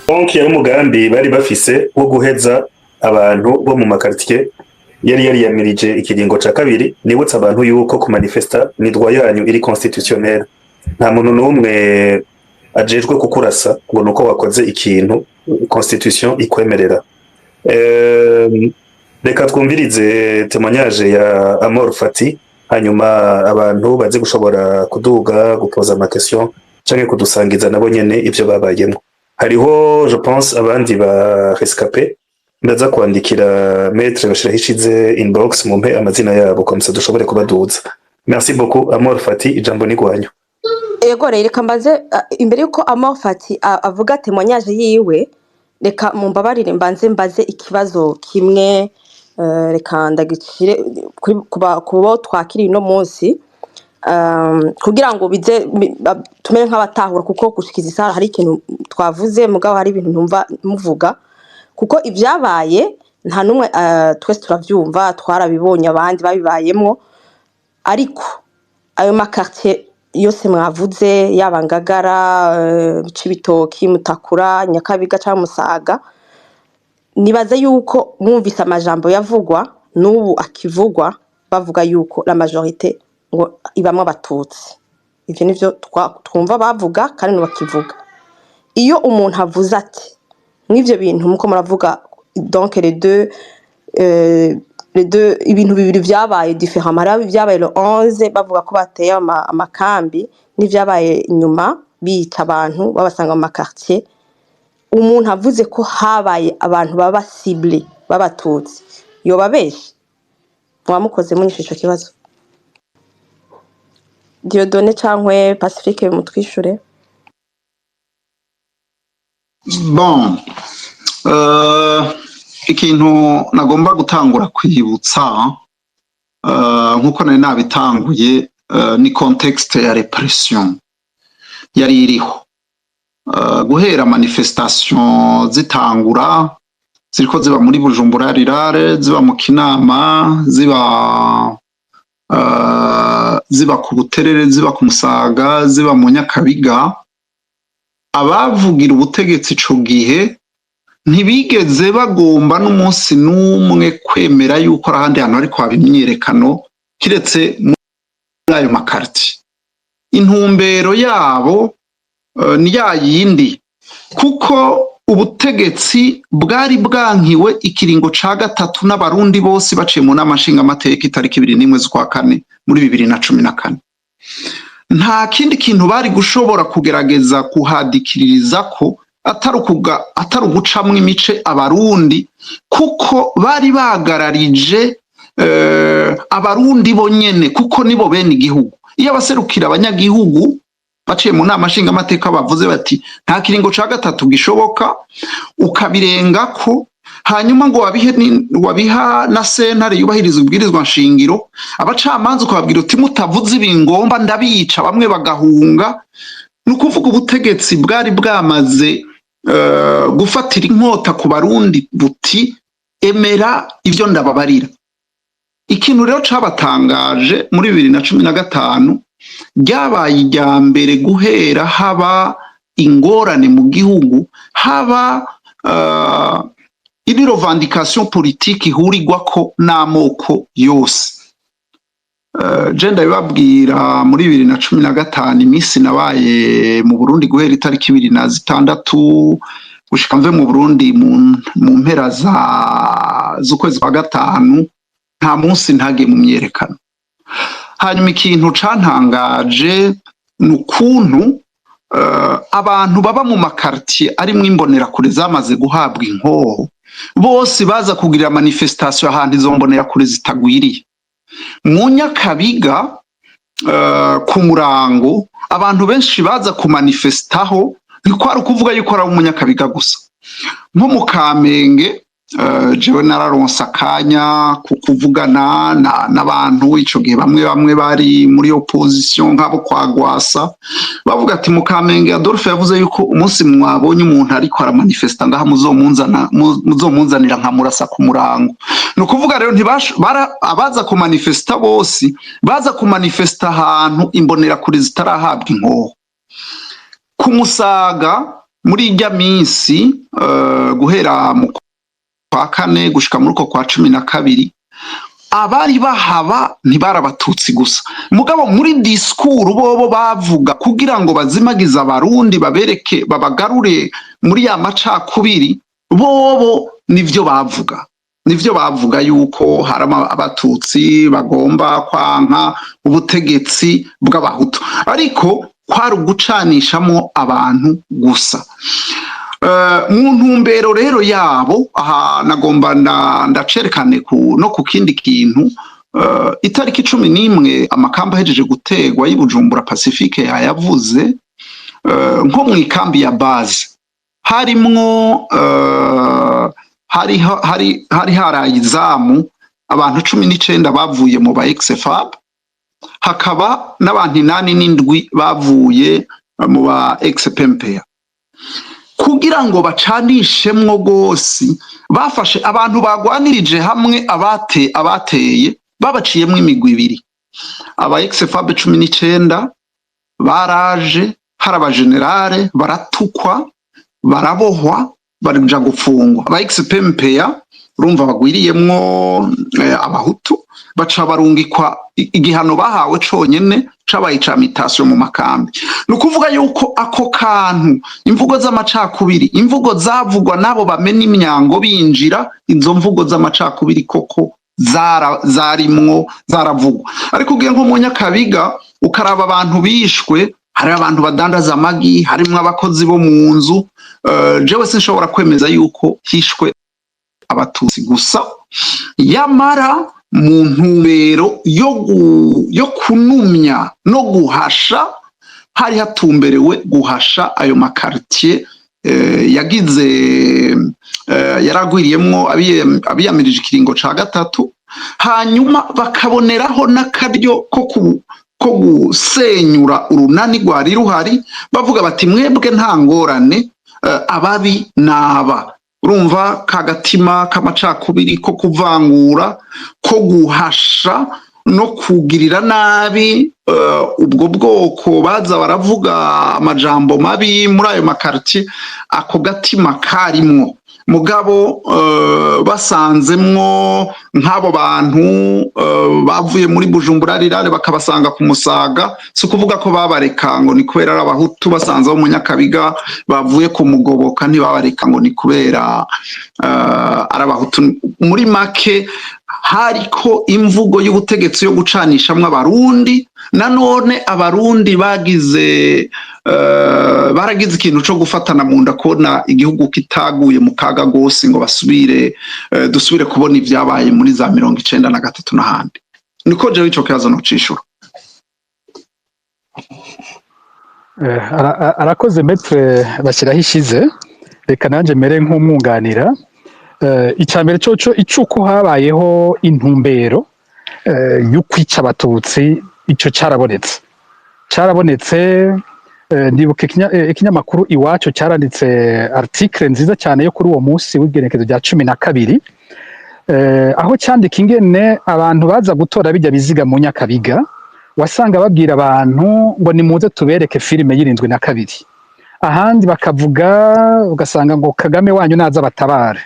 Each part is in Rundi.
Donc yari umugambi bari bafise wo guheza abantu bo mu ma quartiers yari yariyamirije ikiringo ca kabiri. Nibutsa abantu yuko ku manifesta ni droit yanyu iri constitutionnel. Nta muntu n'umwe ajejwe kukurasa ngo nuko wakoze ikintu constitution ikwemerera. Reka twumvirize témoignage ya Amor Fati, hanyuma abantu baze gushobora kuduga gupoza ama question canke kudusangiza nabo nyene ivyo babayemwo. Hariho, je pense, abandi ba rescapé. Ndaza kwandikira maître Bashirahishize inbox, mumpe amazina yabo, comme ça dushobore kubaduza. Merci beaucoup. Amor Fati, ijambo ni rwanyu. Ego rero, reka mbaze, imbere yuko Amor Fati avuga témoignage yiwe, reka mumbabarire mbanze mbaze ikibazo kimwe. Reka ndagicire kubo twakiriye uno munsi, kugira ngo bize tumere nk'abatahura, kuko gushikiza isaha hari ikintu twavuze, mugabo hari ibintu ntumva muvuga, kuko ibyabaye nta n'umwe, twese turavyumva, twarabibonye, abandi babibayemwo. Ariko ayo ma quartiers yose mwavuze, yaba Ngagara, Cibitoki, Mutakura, Nyakabiga canke Musaga, nibaze yuko mwumvise amajambo yavugwa n'ubu akivugwa, bavuga yuko la majorité ngo ibamwo Abatutsi. Ivyo nivyo twumva bavuga kandi bakivuga. Iyo umuntu avuze ati mw'ivyo bintu muko muravuga, donc les deux ibintu bibiri vyabaye différemment, hariho ivyabaye le 11 bavuga ko bateye amakambi, n'ivyabaye inyuma bica abantu babasanga mu ma quartiers. Umuntu avuze ko habaye abantu baba ciblés b'Abatutsi, yoba abeshe? Muba mukoze munyisha ico kibazo. Dieudonné cankwe Pacifique, mutwishure. Bon, ikintu nagomba gutangura kwibutsa, nkuko nari nabitanguye, ni contexte ya répression yari iriho. Guhera manifestation zitangura, ziriko ziba muri Bujumbura Rurale, ziba mu Kinama, ziba ku Buterere, ziba ku Musaga, ziba mu Nyakabiga, abavugira ubutegetsi ico gihe ntibigeze bagomba n'umunsi n'umwe kwemera yuko ari ahandi hantu hariko haba imyiyerekano kiretse muri ayo ma quartiers. Intumbero yabo ni ya yindi, kuko ubutegetsi bwari bwankiwe ikiringo ca gatatu n'Abarundi bose baciye mu nama nshingamateka itariki 21 z'ukwa kane muri 2014. Nta kindi kintu bari gushobora kugerageza kuhadikiririza ko atari ugucamwo imice Abarundi, kuko bari bagararije Abarundi bonyene, kuko nibo bene igihugu. Iyo abaserukira abanyagihugu baciye mu nama nshingamateka bavuze bati nta kiringo ca gatatu gishoboka, ukabirengako, hanyuma ngo wabihe wabiha na sentare yubahiriza ubwirizwa nshingiro, abacamanza ukababwira uti mutavuze ibi ngomba ndabica, bamwe bagahunga, ni ukuvuga ubutegetsi bwari bwamaze gufatira inkota ku Barundi buti emera ivyo ndababarira. Ikintu rero cabatangaje muri 2015, ryabaye irya mbere guhera haba ingorane mu gihugu, haba une revendication politique ihurirwako n'amoko yose. Je ndabibabwira, muri 2015, iminsi nabaye mu Burundi guhera itariki 26 gushika mve mu Burundi mu mpera z'ukwezi kwa gatanu, nta munsi ntagiye mu myerekano. Hanyuma ikintu cantangaje ni ukuntu abantu baba mu ma quartiers arimwo imbonerakure zamaze guhabwa inkoho bose baza kugira manifestation ahantu izo mbonerakure zitagwiriye. Mu Nyakabiga, ku murango, abantu benshi baza kumanifestaho, ntikwari ukuvuga yuko ari Umunyakabiga gusa. Nko mu Kamenge, jewe nararonse akanya ku kuvugana n'abantu ico gihe, bamwe bamwe bari muri opposition nk'abo kwa Gwasa, bavuga ati mu Kamenge Adolphe yavuze yuko umunsi mwabonye umuntu ariko aramanifesta ngaha muzomunzanira nkamurasa ku murango. Ni ukuvuga rero abaza kumanifesta bose baza kumanifesta ahantu imbonerakure zitarahabwa inkoho. Ku Musaga muri irya minsi, guhera mu kwa kane gushika muri uko kwa 12, abari bahaba ntibari abatutsi gusa. Mugabo muri discours bobo bavuga kugira ngo bazimagize abarundi, babereke, babagarure muri ya macakubiri. Bobo nivyo bavuga yuko hari abatutsi bagomba kwanka ubutegetsi bw'abahutu, ariko kwari ugucanishamo abantu gusa. Mu ntumbero rero yabo, aha nagomba ndacerekane no ku kindi kintu. Itariki 11 amakambi ahejeje gutegwa y'i Bujumbura, Pacifique yayavuze, nko mu ikambi ya base harimwo hari haraye izamu abantu 19 bavuye mu ba ex-FAB, hakaba n'abantu 87 bavuye mu ba ex-PMPA. Kugira ngo bacanishemwo gose, bafashe abantu bagwanirije hamwe, abateye babaciyemwo imigwi ibiri. Aba ex-FAB 19 baraje, hari abajenerale, baratukwa, barabohwa, baja gufungwa. Aba ex-PMPA, urumva bagwiriyemwo abahutu, baca barungikwa. Igihano bahawe conyene cabaye ica mutation mu makambi. Ni ukuvuga yuko ako kantu, imvugo z'amacakubiri, imvugo zavugwa n'abo bamena imyango binjira, izo mvugo z'amacakubiri koko zarimwo, zaravugwa. Ariko ugiye nko mu Nyakabiga ukaraba abantu bishwe, hari abantu badandaza amagi, harimwo abakozi bo mu nzu. Jewe sinshobora kwemeza yuko hishwe abatutsi gusa. Yamara mu ntumbero yo kunumya no guhasha, hari hatumberewe guhasha ayo ma quartiers yagize yaragwiriyemwo abiyamirije ikiringo ca gatatu, hanyuma bakaboneraho n'akaryo ko gusenyura urunani rwari ruhari, bavuga bati: "Mwebwe nta ngorane, ababi naba." Urumva kagatima k'amacakubiri, ko kuvangura, ko guhasha no kugirira nabi ubwo bwoko, baza baravuga amajambo mabi muri ayo ma quartiers. Ako gatima karimwo. Mugabo basanzemwo nk'abo bantu bavuye muri Bujumbura Rural, bakabasanga ku Musaga, si ukuvuga ko babareka ngo ni kubera ari abahutu. Basanze abo mu Nyakabiga bavuye ku Mugoboka, ntibabareka ngo ni kubera ari abahutu. Muri make, hariko imvugo y'ubutegetsi yo gucanishamwo abarundi. Nanone abarundi bagize baragize ikintu co gufatana mu nda, kubona igihugu kitaguye mu kaga gose ngo basubire dusubire kubona ivyabaye muri za 93 n'ahandi. Niko jewe ico kibazo nocishura. Arakoze maître bashyiraho ishize. Reka nanjye mere nk'umwunganira. Icya mbere coco, icuko habayeho intumbero yo kwica abatutsi, ico carabonetse, carabonetse. Ndibuka ikinyamakuru Iwacu cyaranditse article nziza cyane yo kuri uwo munsi w'igenekerezo rya 12, aho cyandika ingene abantu baza gutora bijya biziga mu Nyakabiga, wasanga babwira abantu ngo nimuze tubereke filime y'72, ahandi bakavuga ugasanga ngo Kagame wanyu naza batabare,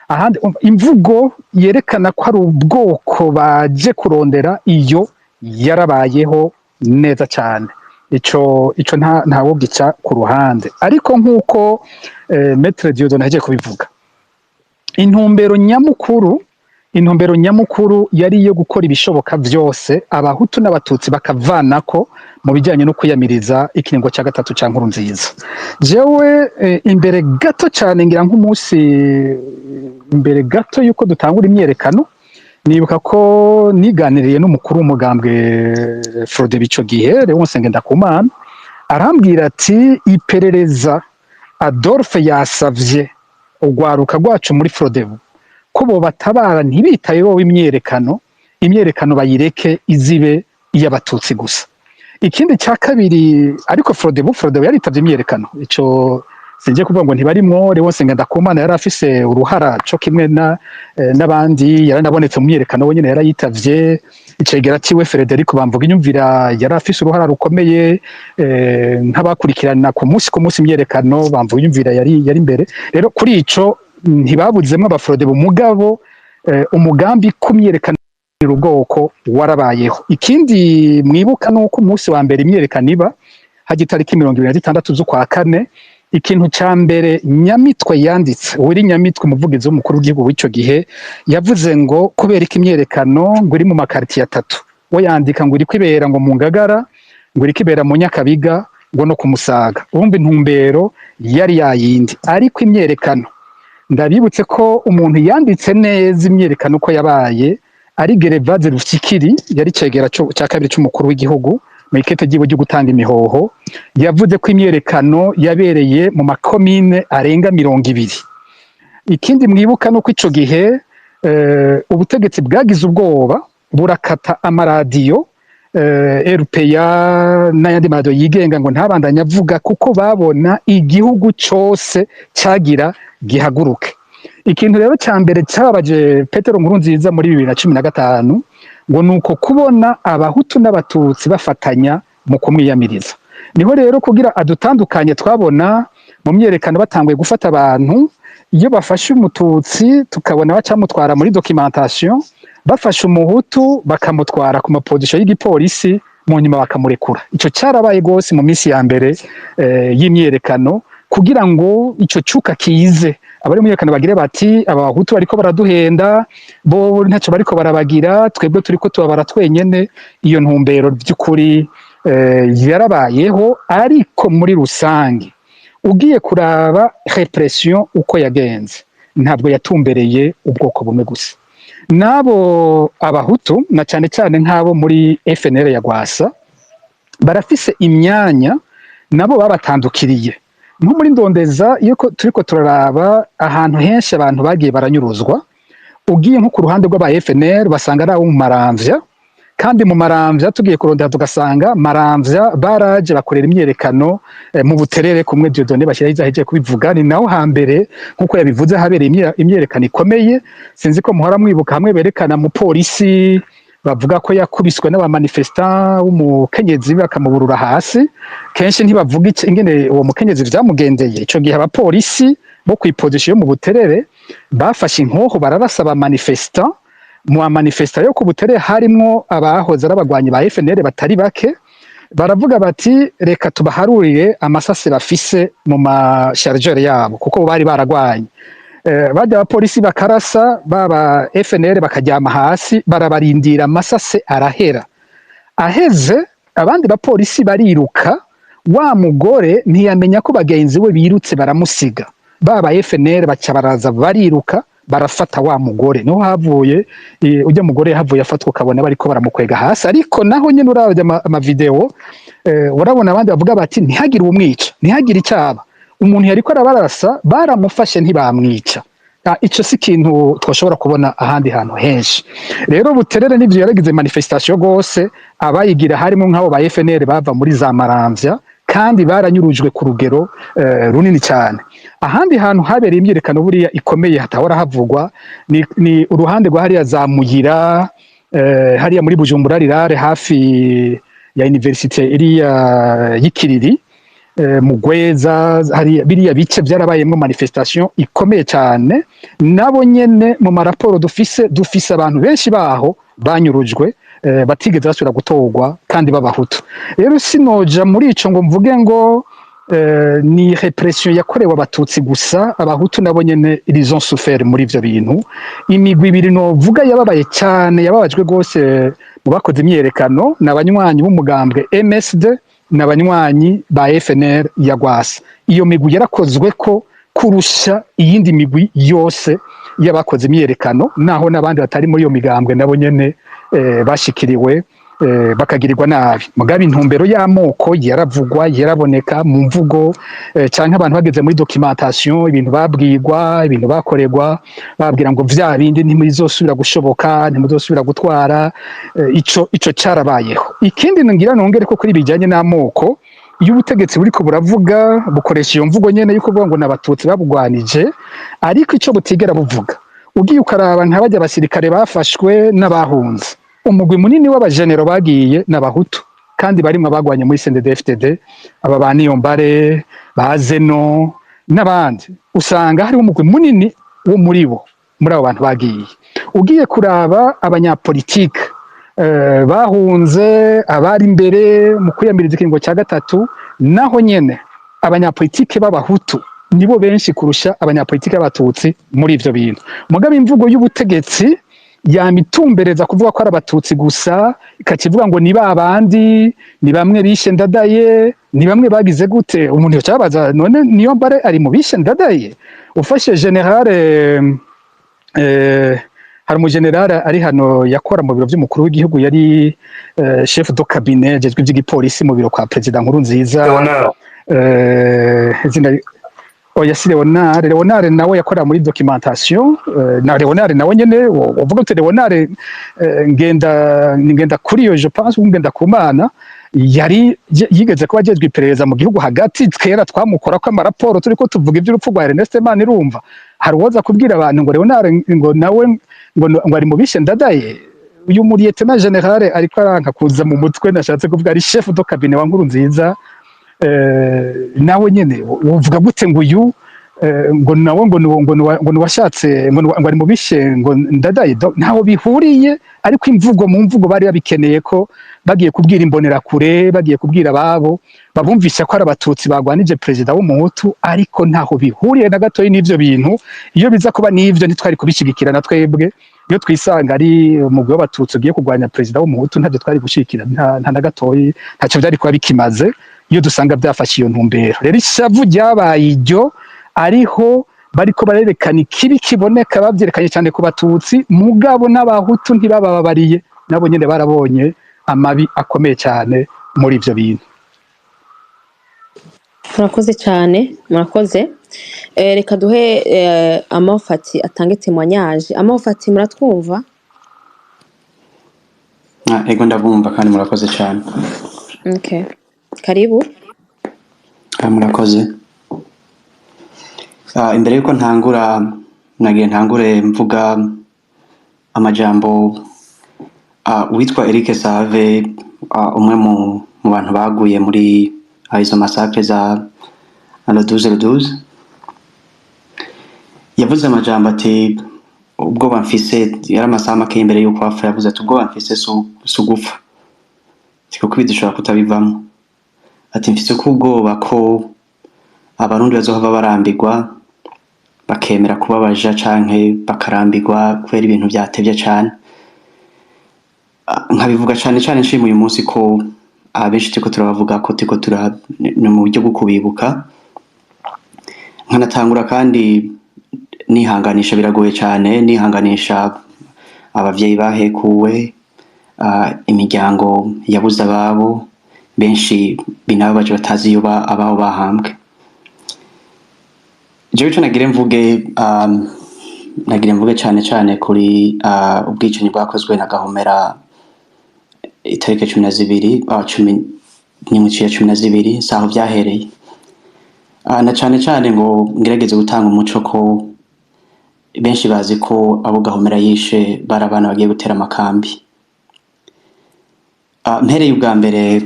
ahandi imvugo yerekana ko ari ubwoko baje kurondera. Iyo yarabayeho neza cyane. Ico ntawo gica ku ruhande. Ariko nk'uko Maître Dieudonné ahejeje kubivuga, intumbero nyamukuru yari iyo gukora ibishoboka vyose abahutu n'abatutsi bakavanako mu bijyanye no kwiyamiriza ikiringo cya gatatu cya Nkurunziza. Jewe imbere gato cyane, ngira nk'umunsi imbere gato yuko dutangura imyerekano, nibuka ko niganiriye n'umukuru w'umugambwe Frodebu ico gihe, Léonce Ngendakumana, arambwira ati: "Iperereza Adolphe yasavye urwaruka rwacu muri Frodebu ko bobatabara, ntibitaye bo imyerekano bayireke izibe iy'abatutsi gusa." Ikindi cya kabiri, ariko Frodebu yaritavye imyerekano, ico Singiye kuvuga ngo ntibarimwo. Léonce Ngendakumana yari afise uruhara co kimwe na n'abandi, yaranabonetse mu myiyerekano, we nyene yarayitavye. Icegera ciwe Frederic Bamvuga Inyumvira yari afise uruhara rukomeye, nk'abakurikirana ku munsi ku munsi imyiyerekano. Bamvuga Inyumvira yari imbere. Rero kuri ico ntibabuzemwo aba Frodebu, mugabo umugambi ku myiyerekano ubwoko warabayeho. Ikindi mwibuka nuko umunsi wa mbere imyiyerekano iba, hajya itariki 26 z'ukwa kane, ikintu ca mbere Nyamitwe yanditse, Willy Nyamitwe, umuvugizi w'umukuru w'igihugu w'ico gihe, yavuze ngo kubera ko imyiyerekano ngo iri mu ma quartiers atatu, we yandika ngo iriko ibera ngo mu Ngagara, ngo iriko ibera mu Nyakabiga, ngo no ku Musaga. Urumva intumbero yari yayindi. Ariko imyiyerekano, ndabibutse ko umuntu yanditse neza imyiyerekano uko yabaye ari Gervaze Rufyikiri, yari cegera ca kabiri c'umukuru w'igihugu. Mu ikete ryiwe ryo gutanga imihoho yavuze ko imyiyerekano yabereye mu makomine arenga 20. Ikindi mwibuka nuko ico gihe ubutegetsi bwagize ubwoba, burakata amaradiyo, RPA n'ayandi maradiyo yigenga, ngo ntabandanye avuga, kuko babona igihugu cose cagira gihaguruke. Ikintu rero ca mbere cababaje Petero Nkurunziza muri 2015 ngo nuko kubona Abahutu n'Abatutsi bafatanya mu kumwiyamiriza. Niho rero kugira adutandukanye, twabona mu myerekano batanguye gufata abantu, iyo bafashe Umututsi tukabona bacamutwara muri documentation, bafashe Umuhutu bakamutwara ku ma positions y'igipolisi, mu nyuma bakamurekura. Ico carabaye gose mu minsi ya mbere y'imyerekano, kugira ngo ico cuka kize, abari mu myerekano bagire bati: "Aba Bahutu bariko baraduhenda, bo ntacyo bariko barabagira, twebwe turiko tubabara twenyene." Iyo ntumbero by'ukuri yarabayeho. Ariko muri rusange, ugiye kuraba répression uko yagenze, ntabwo yatumbereye ubwoko bumwe gusa. N'abo Abahutu, na cyane cyane nk'abo muri FNL ya Rwasa, barafise imyanya nabo babatandukiriye. Nko muri Ndondeza, iyo turiko turaraba ahantu henshi abantu bagiye baranyuruzwa, ugiye nko ku ruhande rw'aba FNL basanga ari abo mu Maramvya. Kandi mu Maramvya tugiye kurondera tugasanga Maramvya baraje bakorera imyerekano mu Buterere, kumwe Dieudonné bashyiraho izahejeje kubivuga. Ni naho hambere, nkuko yabivuze, habereye imyerekano ikomeye. Sinzi ko muhora mwibuka hamwe berekana mu polisi bavuga ko yakubiswe n'aba manifestants, w'umukenyezi, bakamuburura hasi. Kenshi ntibavuga ingene uwo mukenyezi vyamugendeye. Ico gihe abapolisi bo kw'i position yo mu Buterere bafashe inkoho, bararasa aba manifestants. Mu manifestants yo ku Buterere harimwo abahoze ari abagwanyi ba FNL batari bake. Baravuga bati: "Reka tubaharurire amasase bafise mu ma chargeurs yabo," kuko bari baragwanye. Bajya abapolisi bakarasa, baba FNL bakaryama hasi, barabarindira, amasase arahera. Aheze, abandi bapolisi bariruka. Wa mugore ntiyamenya ko bagenzi we birutse baramusiga. Baba FNL baca baraza, bariruka, barafata wa mugore. Niho havuye ujya mugore havuye afatwa, ukabona bariko baramukwega hasi. Ariko naho nyene uravye ama vidéos, urabona abandi bavuga bati: "Ntihagire umwica, ntihagire icyaba." Umuntu yariko arabarasa baramufashe, ntibamwica. Ico si ikintu twashobora kubona ahandi hantu henshi. Rero Buterere n'ivyo yaragize manifestation gose, abayigira harimo nk'abo ba FNL bava muri za Maramvya, kandi baranyurujwe ku rugero runini cyane. Ahandi hantu habereye imyiyerekano buriya ikomeye hatahora havugwa ni uruhande rwa hariya za Muyira, hariya muri Bujumbura Rirare, hafi ya université iriya y'Ikiriri, Mugweza hariya. Biriya bice byarabayemwo manifestation ikomeye cyane. Nabo nyene mu maraporo dufise abantu benshi baho banyurujwe, batigeze basubira gutorwa, kandi b'Abahutu. Rero sinoja muri ico ngo mvuge ngo ni répression yakorewe Abatutsi gusa. Abahutu nabo nyene ils ont souffert muri ivyo bintu. Imigwi ibiri novuga yababaye cyane, yababajwe rwose mu bakoze imyiyerekano, ni abanywanyi b'umugambwe MSD n'abanywanyi ba FNL ya Rwasa. Iyo migwi yarakozwe ko kurusha iyindi migwi yose y'abakoze imyiyerekano, naho n'abandi batari muri iyo migambwe nabo nyene bashikiriwe, bakagirirwa nabi. Mugabe intumbero y'amoko yaravugwa, yaraboneka mu mvugo, canke abantu bageze muri documentation, ibintu babwirwa, ibintu bakorerwa, babwira ngo vya bindi ntimuzosubira gushoboka, ntimuzosubira gutwara. Ico carabayeho. Ikindi ngira nongere ko kuri bijanye n'amoko, Iyo ubutegetsi buriko buravuga, bukoresha iyo mvugo nyene yuko buvuga ngo n'abatutsi babugwanije, ariko ico butigera buvuga, ugiye ukaraba nka barya basirikare bafashwe n'abahunze, umugwi munini w'abajenero bagiye n'abahutu, kandi barimwo abagwanye muri CNDD-FDD, aba ba Niyombare, ba Zeno n'abandi. Usanga hariho umugwi munini wo muri bo, muri abo bantu bagiye. Ugiye kuraba abanyapolitike bahunze, abari imbere mu kwiyamiriza ikiringo cya gatatu, naho nyene abanyapolitike b'abahutu nibo benshi kurusha abanyapolitike b'abatutsi muri ivyo bintu. Mugabo imvugo y'ubutegetsi yamitumbereza kuvuga ko ari abatutsi gusa, ikakivuga ngo ni babandi, ni bamwe bishe Ndadaye, ni bamwe bagize gute. Umuntu yocabaza: none Niyombare ari mu bishe Ndadaye? Ufashe général, hari umugenerale ari hano yakora mu biro vy'umukuru w'igihugu, yari chef de cabinet ajejwe ivy'igipolisi mu biro kwa Perezida Nkurunziza. Leonard. Izina, oya, si Leonard. Leonard nawe yakorera muri documentation. Na Leonard nawe nyene uvuga uti Leonard ngenda kuri yo, je pense ngenda kumana, yari yigeze kuba ajejwe iperereza mu gihugu hagati. Kera twamukora ko amaraporo turiko tuvuga ivy'urupfu rwa Ernest Manirumva. Hari uwoza kubwira abantu ngo Leonard ngo nawe ngo ari mu bishe Ndadaye? Uyu mu lieutenant général ariko aranka kuza mu mutwe, nashatse kuvuga ari chef de cabinet wa Nkurunziza, nawe nyene uvuga gute ngo uyu ngo nawe ngo nuwashatse ngo ari mu bishe ngo Ndadaye? Ntaho bihuriye, ariko imvugo mu mvugo bari babikeneye ko bagiye kubwira imbonerakure, bagiye kubwira ababo, babumvisha ko ari abatutsi bagwanije perezida w'umuhutu, ariko ntaho bihuriye na gatoyi n'ivyo bintu. Iyo biza kuba n'ivyo, ntitwari kubishigikira na twebwe. Iyo twisanga ari umugwi w'abatutsi ugiye kurwanya perezida w'umuhutu, ntabyo twari gushigikira, nta na gatoyi, ntacyo vyari kuba bikimaze iyo dusanga byafashe iyo ntumbero. Rero ishavu ryabaye iryo, ariho bariko barerekana ikibi kiboneka, bavyerekanye cyane ku batutsi, mugabo n'abahutu ntibabababariye, nabo nyene barabonye amabi akomeye cyane muri ivyo bintu. Murakoze cyane, murakoze. Reka duhe Amofati atange témoignage. Amofati, muratwumva? Ah, ego, ndabumva kandi murakoze cyane. Okay. Karibu. Ah, murakoze. Ah, imbere yuko ntangura, nagiye ntangure mvuga amajambo uwitwa Eric Save, umwe mu bantu baguye muri izo massacre za le 12 le 12, yavuze amajambo ati: "Ubwoba mfise", yari amasaha make imbere yuko apfa, yavuze ati: "Ubwoba mfise si ugupfa, si kuko ibi dushobora kutabivamo", ati: "Mfise ko ubwoba ko abarundi bazohava barambirwa, bakemera kuba baja canke bakarambirwa kubera ibintu vyatevye cane". Ah, nkabivuga cane cane nshima uyu munsi ko abenshi turiko turabavuga ko turiko tura ni mu buryo bwo kubibuka. Nkanatangura kandi nihanganisha, biragoye cane, nihanganisha abavyeyi bahekuwe, imiryango yabuze ababo, benshi binababaje batazi iyo ababo bahambwe. Jewe ico nagire mvuge, nagire mvuge cane cane kuri ubwicanyi bwakozwe na Gahomera itariki 12, 11 ciya 12, saho vyahereye. Na cane cane ngo ngerageze gutanga umuco ko benshi bazi ko abo Gahomera yishe bari abana bagiye gutera amakambi. Mpereye ubwa mbere,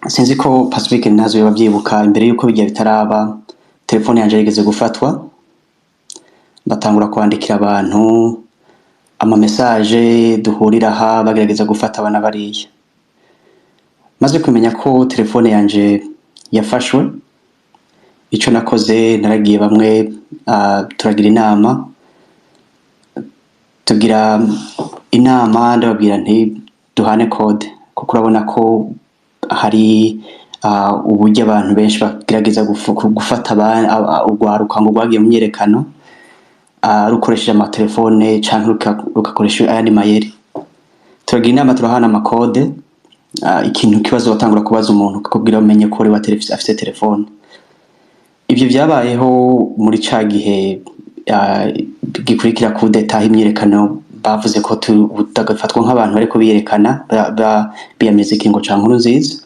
sinzi ko Pacifique ntazo yoba avyibuka, imbere yuko bijya bitaraba, telefone yanje yigeze gufatwa, batangura kwandikira abantu ama message: "Duhurira aha", bagerageza gufata abana bariya. Maze kumenya ko telefone yanje yafashwe, ico nakoze, naragiye bamwe, turagira inama, tugira inama, ndababwira nti: "Duhane code", kuko urabona ko hari uburyo abantu benshi bagerageza gufata urwaruka ngo rwagiye mu myiyerekano, rukoresheje amatelefone canke rugakoresha ayandi mayeri. Turagira inama, turahana ama code. Ikintu kibazo batangura kubaza umuntu kugira bamenye ko uri afise telefone. Ivyo vyabayeho muri ca gihe gikurikira kudeta, imyiyerekano bavuze ko tudafatwa nk'abantu bariko biyerekana biyamiriza ikiringo ca Nkurunziza.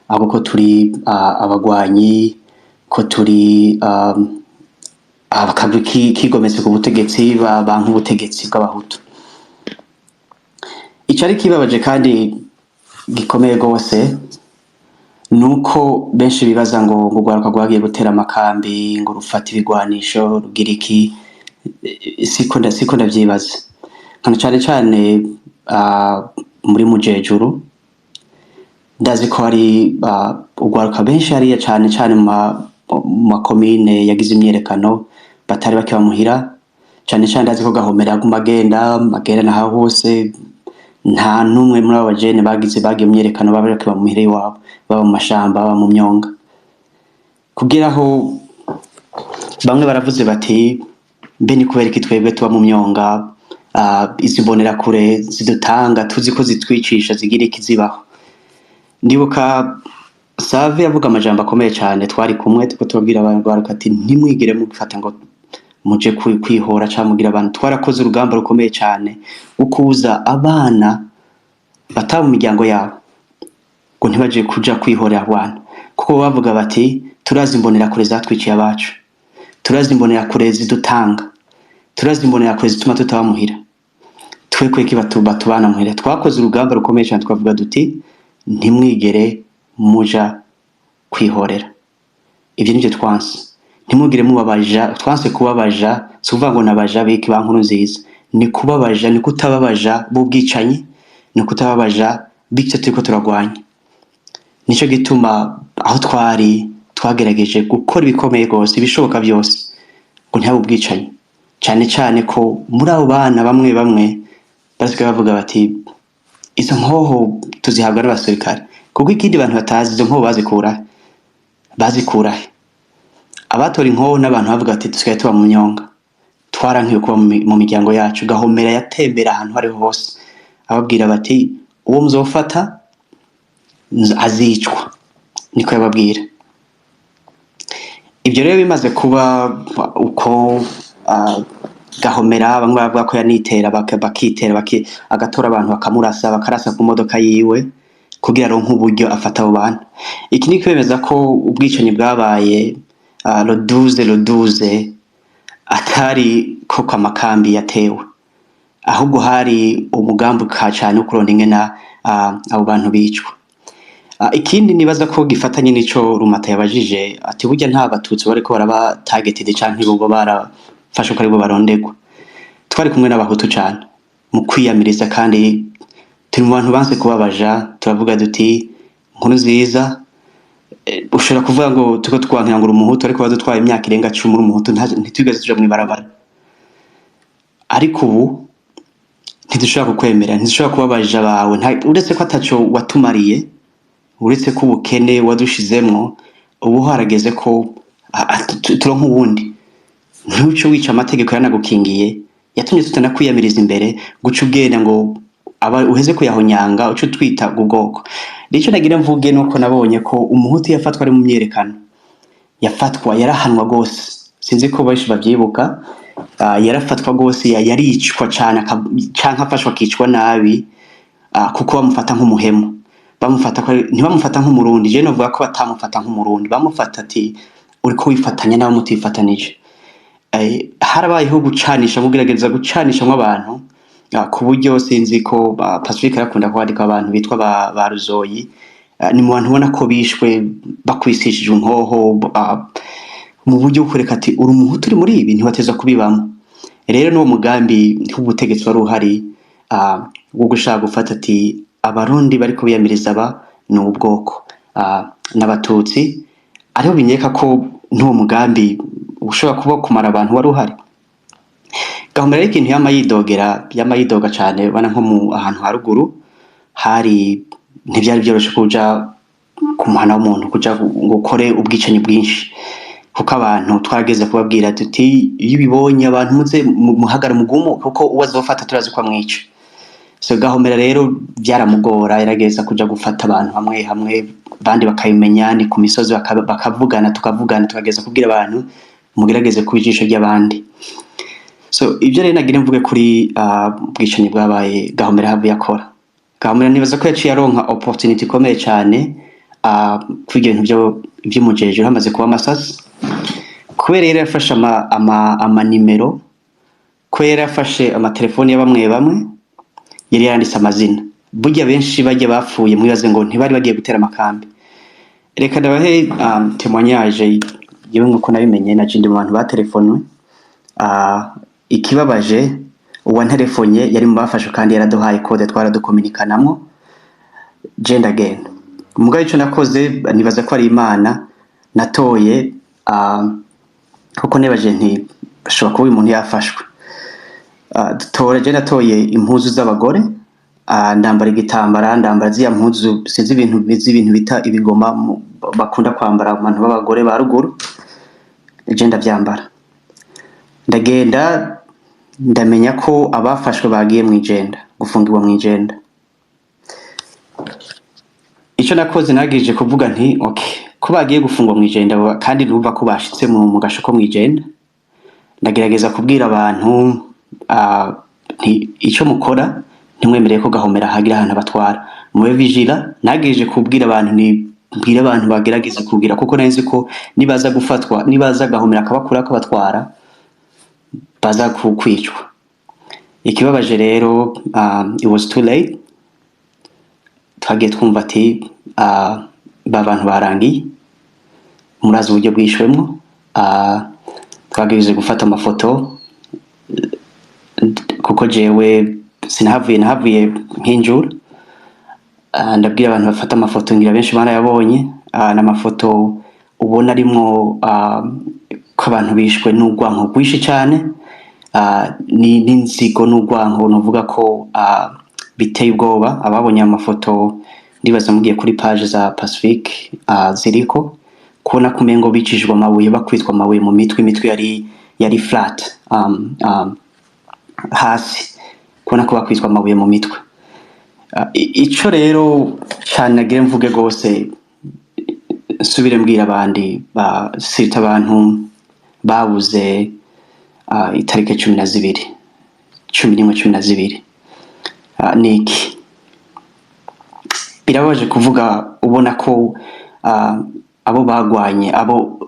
Ahubwo ko turi abagwanyi, ko turi akagwi kigometse ku butegetsi, banka ubutegetsi bw'Abahutu. Icari kibabaje kandi gikomeye gose nuko benshi bibaza ngo urwaruka rwagiye gutera amakambi, ngo rufate ibigwanisho, rugira iki. Siko ndavyibaza nkana cane cane muri Mujejuru. Ndazi ko hari urwaruka benshi hariya, cane cane mu makomine yagize imyiyerekano, batari bake bamuhira. Cane cane ndazi ko Gahomera yaguma agenda agenda naho hose. Nta n'umwe muri abo bajene bagiye mu myiyerekano baba bariko bamuhira iwabo, baba mu mashamba, baba mu myonga. Kugira aho bamwe baravuze bati: "Mbe ni kubera iki twebwe tuba mu myonga, izi mbonerakure zidutanga tuzi ko zitwicisha, zigira iki, zibaho?" Ndibuka Save yavuga amajambo akomeye cane. Twari kumwe turiko tubabwira abantu ati: "Ntimwigire mufata ngo muje kwihora canke mugira abantu." Twarakoze urugamba rukomeye cane rwo kubuza abana bataba mu miryango yabo ngo ntibaje kuja kwihorera abantu, kuko bavuga bati: "Turazi imbonerakure zatwiciye abacu, turazi imbonerakure zidutanga, turazi imbonerakure zituma tutaba muhira. Twe kweki batubana muhira?" Twakoze urugamba rukomeye cane, twavuga duti: "Ntimwigere muja kwihorera, ivyo nivyo twanse. Ntimugire mubabaja." Twanse kubabaja. Si ukuvuga ngo nabaja biki ba Nkuru Nziza, ni kubabaja, ni kutababaja b'ubwicanyi, ni kutababaja bityo turiko turagwanya. Nico gituma aho twari twagerageje gukora ibikomeye gose, ibishoboka byose, ngo ntihabe ubwicanyi, cane cane ko muri abo bana bamwe bamwe basigaye bavuga bati: "Izo nkoho tuzihabwa n'abasirikare." Kuko ikindi bantu batazi, izo nkoho bazikura, bazikurahe? Abatora inkoho n'abantu bavuga ati: "Dusigaye tuba mu myonga, twarankiwe kuba mu miryango yacu." Gahomera yatembera ahantu hariho hose ababwira bati: "Uwo muzofata azicwa." Niko yababwira. Ibyo rero bimaze kuba uko, Gahomera bamwe bavuga ko yanitera, bakitera, agatora abantu bakamurasa, bakarasa ku modoka yiwe kugira aronke uburyo afata abo bantu. Iki ni kwemeza ko ubwicanyi bwabaye le 12 atari koko amakambi yatewe, ahubwo hari umugambi ka cane wo kuronda ingena abo bantu bicwa. Ikindi nibaza ko gifatanye n'ico Rumata yabajije ati: "Burya nta Batutsi bariko baraba targeted canke bobo barafashwe ko aribo barondegwa?" Twari kumwe n'Abahutu cane mu kwiyamiriza, kandi turi mu bantu banse kubabaja. Turavuga duti: "Nkuru Nziza, ushobora kuvuga ngo turiko twankira ngo uri Umuhutu, ariko badutwaye imyaka irenga 10 uri Umuhutu, ntitwigeze tuja mw'ibarabara. Ariko ubu ntidushobora kukwemera, ntidushobora kubabaja bawe. Uretse ko ataco watumariye, uretse ko ubukene wadushizemwo, ubu harageze ko turonka uwundi. Ntuce wica amategeko yanagukingiye, yatumye tutanakwiyamiriza imbere, guca ugenda ngo aba uheze kuyahonyanga, uce utwita ubwoko." Nico nagira mvuge, nuko nabonye ko Umuhutu yafatwa ari mu myerekano, yafatwa yarahanwa gose. Sinzi ko benshi bavyibuka. Yarafatwa gose, yaricwa cane, canke afashwa akicwa nabi, kuko bamufata nk'umuhemu, bamufata ko ntibamufata nk'Umurundi. Je novuga ko batamufata nk'Umurundi, bamufata ati: "Uriko wifatanya n'abo mutifatanije." Harabayeho gucanisha, kugerageza gucanishamwo abantu, ku buryo sinzi ko Pacifique arakunda kwandika abantu bitwa ba Ruzoyi. Ni mu bantu ubona ko bishwe bakwisishije inkoho, mu buryo bwo kwereka ati: "Uri Umuhutu, uri muri ibi, ntiwateza kubibamo." Rero n'uwo mugambi w'ubutegetsi wari uhari, wo gushaka gufata ati: "Abarundi bariko biyamiriza aba ni ubwoko n'Abatutsi." Ariho binyereka ko n'uwo mugambi ushobora kuba kumara abantu wari uhari. Gahomera rero, ikintu yama yidogera, yama yidoga cane, bana nko mu ahantu haruguru hari ntivyari vyoroshe kuja ku muhana w'umuntu kuja ngo ukore ubwicanyi bwinshi, kuko abantu twarageze kubabwira tuti: "Iyo ubibonye abantu muze muhagare mugumu, kuko uwo azofata turazi ko amwica." So Gahomera rero vyaramugora, yarageza kuja gufata abantu hamwe hamwe, abandi bakabimenya ni ku misozi, bakavugana, tukavugana, tukageza kubwira abantu: "Mugerageze kuba ijisho ry'abandi." So ibyo rero nagira mvuge kuri ubwicanyi bwabaye, Gahomera havuye akora. Gahomera nibaza ko yaciye aronka opportunity ikomeye cane. Kuri ibyo bintu vy'umujejero hamaze kuba amasasi, kubera yari yafashe amanimero, ko yari yafashe amatelefoni ya bamwe bamwe, yari yaranditse amazina. Burya benshi bajya bapfuye, mwibaze ngo ntibari bagiye gutera amakambi. Reka ndabahe témoignage yewe nkuko nabimenye. Naje ndi mu bantu batelefonwe. Ikibabaje, uwanterefonye yari mu bafashwe kandi yaraduhaye code, twaradukominikanamwo. Je ndagenda, mugabo ico nakoze, nibaza ko ari Imana natoye, kuko nibaje nti ashobora kuba uyu muntu yafashwe. Dutora, je natoye impuzu z'abagore, ndambara igitambara, ndambara ziriya mpuzu, sinzi ibintu bizi, ibintu bita ibigoma bakunda kwambara abantu b'abagore ba ruguru. Je ndavyambara, ndagenda, ndamenya ko abafashwe bagiye mw'Ijenda, gufungirwa mw'Ijenda. Ico nakoze, nagirije kuvuga nti okay, ko bagiye gufungwa mw'Ijenda kandi numva ko bashitse mu gasho ko mw'Ijenda, ndagerageza kubwira abantu nti ico mukora, ntimwemereye ko Gahomera hagira ahantu abatwara, mube vigilant. Nagirije kubwira abantu ni mbwira abantu bagerageza kubwira, kuko nari nzi ko nibaza gufatwa, nibaza Gahomera akabakura akabatwara, baza kwicwa. Ikibabaje rero, it was too late. Twagiye twumva ati ba bantu barangiye. Murazi uburyo bwishwemwo. Twagerageje gufata amafoto, kuko jewe sinahavuye, nahavuye nk'injura. Ndabwira abantu bafata amafoto, ngira benshi barayabonye. N'amafoto ubona arimwo ko abantu bishwe n'urwanko rwinshi cane, n'inzigo n'urwanko, novuga ko biteye ubwoba. Ababonye amafoto, ndibaza mugiye kuri page za Pacifique, ziriko kubona ko umengo bicishijwe amabuye, bakwitwa amabuye mu mitwe, imitwe yari flat hasi, kubona ko bakwitwa amabuye mu mitwe. Ico rero cane nagire mvuge gose, nsubire mbwira abandi ba sita, abantu babuze itariki 12, 11, 12, niki birababaje kuvuga, ubona ko abo bagwanye, abo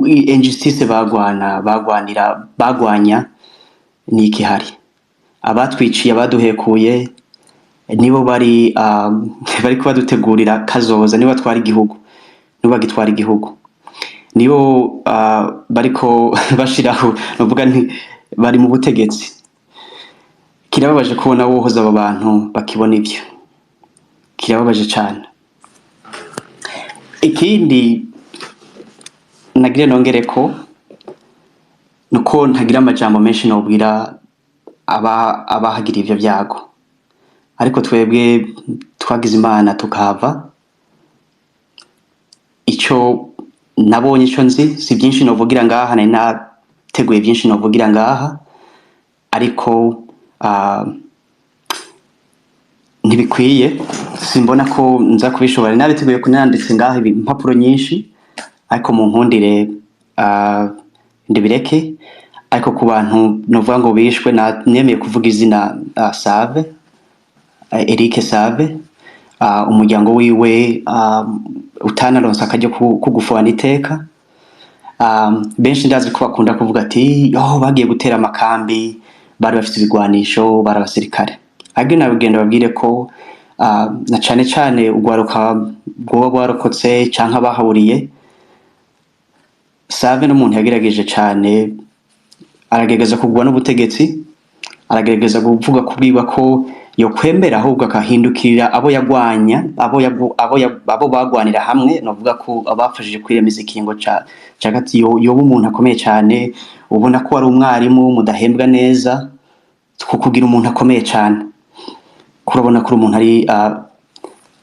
injustice bagwana, bagwanira, bagwanya, niki hari abatwiciye, abaduhekuye, nibo bari bari kubadutegurira kazoza, nibo batwara igihugu, nibo bagitwara igihugu, nibo bariko bashiraho, novuga nti bari mu butegetsi. Kirababaje kubona wohoza abo bantu bakibona ivyo, kirababaje cane. Ikindi nagire nongere ko nuko ntagira amajambo menshi nobwira aba abahagira ivyo vyago, ariko twebwe twagize Imana tukahava. Ico nabonye, ico nzi, si byinshi novugira ngaha, nari nateguye byinshi novugira ngaha, ariko ntibikwiye, simbona ko nza kubishobora. Nabiteguye, kunanditse ngaha impapuro nyinshi, ariko mu nkundire ndibireke. Ariko ku bantu novuga ngo bishwe, nemeye kuvuga izina Save, Eric Save, umuryango wiwe utanaronse akaryo ko gufubana iteka. Benshi ndazi ko bakunda kuvuga ati oh, bagiye gutera amakambi, bari bafite ibigwanisho, bari abasirikare. Ariko nabigenda babwire ko na cane cane urwaruka rwoba rwarokotse canke abahaburiye, Save n'umuntu yagerageje cane, aragerageza kugwa n'ubutegetsi, aragerageza kuvuga, kubwirwa ko yokwemera ahubwo akahindukirira abo yagwanya, abo bagwanira hamwe, novuga ko abafashije kwiremeza ikingo ca gati. Yoba umuntu akomeye cane, ubona ko ari umwarimu mudahembwa neza, kukugira umuntu akomeye cane, kurabona ko uri umuntu ari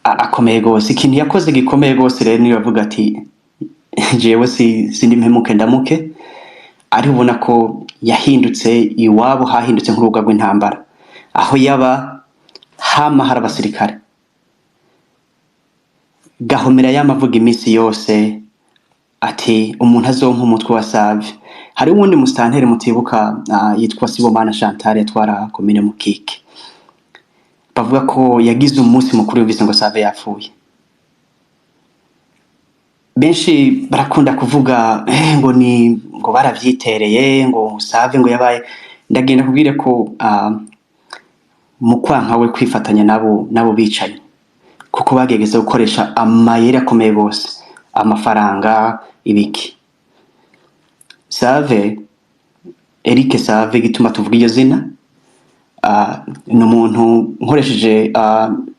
akomeye gose. Ikintu yakoze gikomeye gose rero, niyo yavuga ati jewe si sindi mpemuke ndamuke, ari ubona ko yahindutse, iwabo hahindutse nk'urubuga rw'intambara, aho yaba hama hari abasirikare. Gahomera yama avuga iminsi yose ati umuntu azompa umutwe wa Save. Hari uwundi musitanteri mutibuka, yitwa Sibomana Chantal, yatwara komine Mukike, bavuga ko yagize umunsi mukuru yumvise ngo Save yapfuye. Benshi barakunda kuvuga ngo ni ngo baravyitereye, ngo Save ngo yabaye. Ndagenda kubwire ko mu kwanka we kwifatanya nabo bicanyi, kuko bagegeze gukoresha amayeri akomeye gose, amafaranga, ibiki. Save, Eric Save, gituma tuvuga iryo zina, ni umuntu nkoresheje,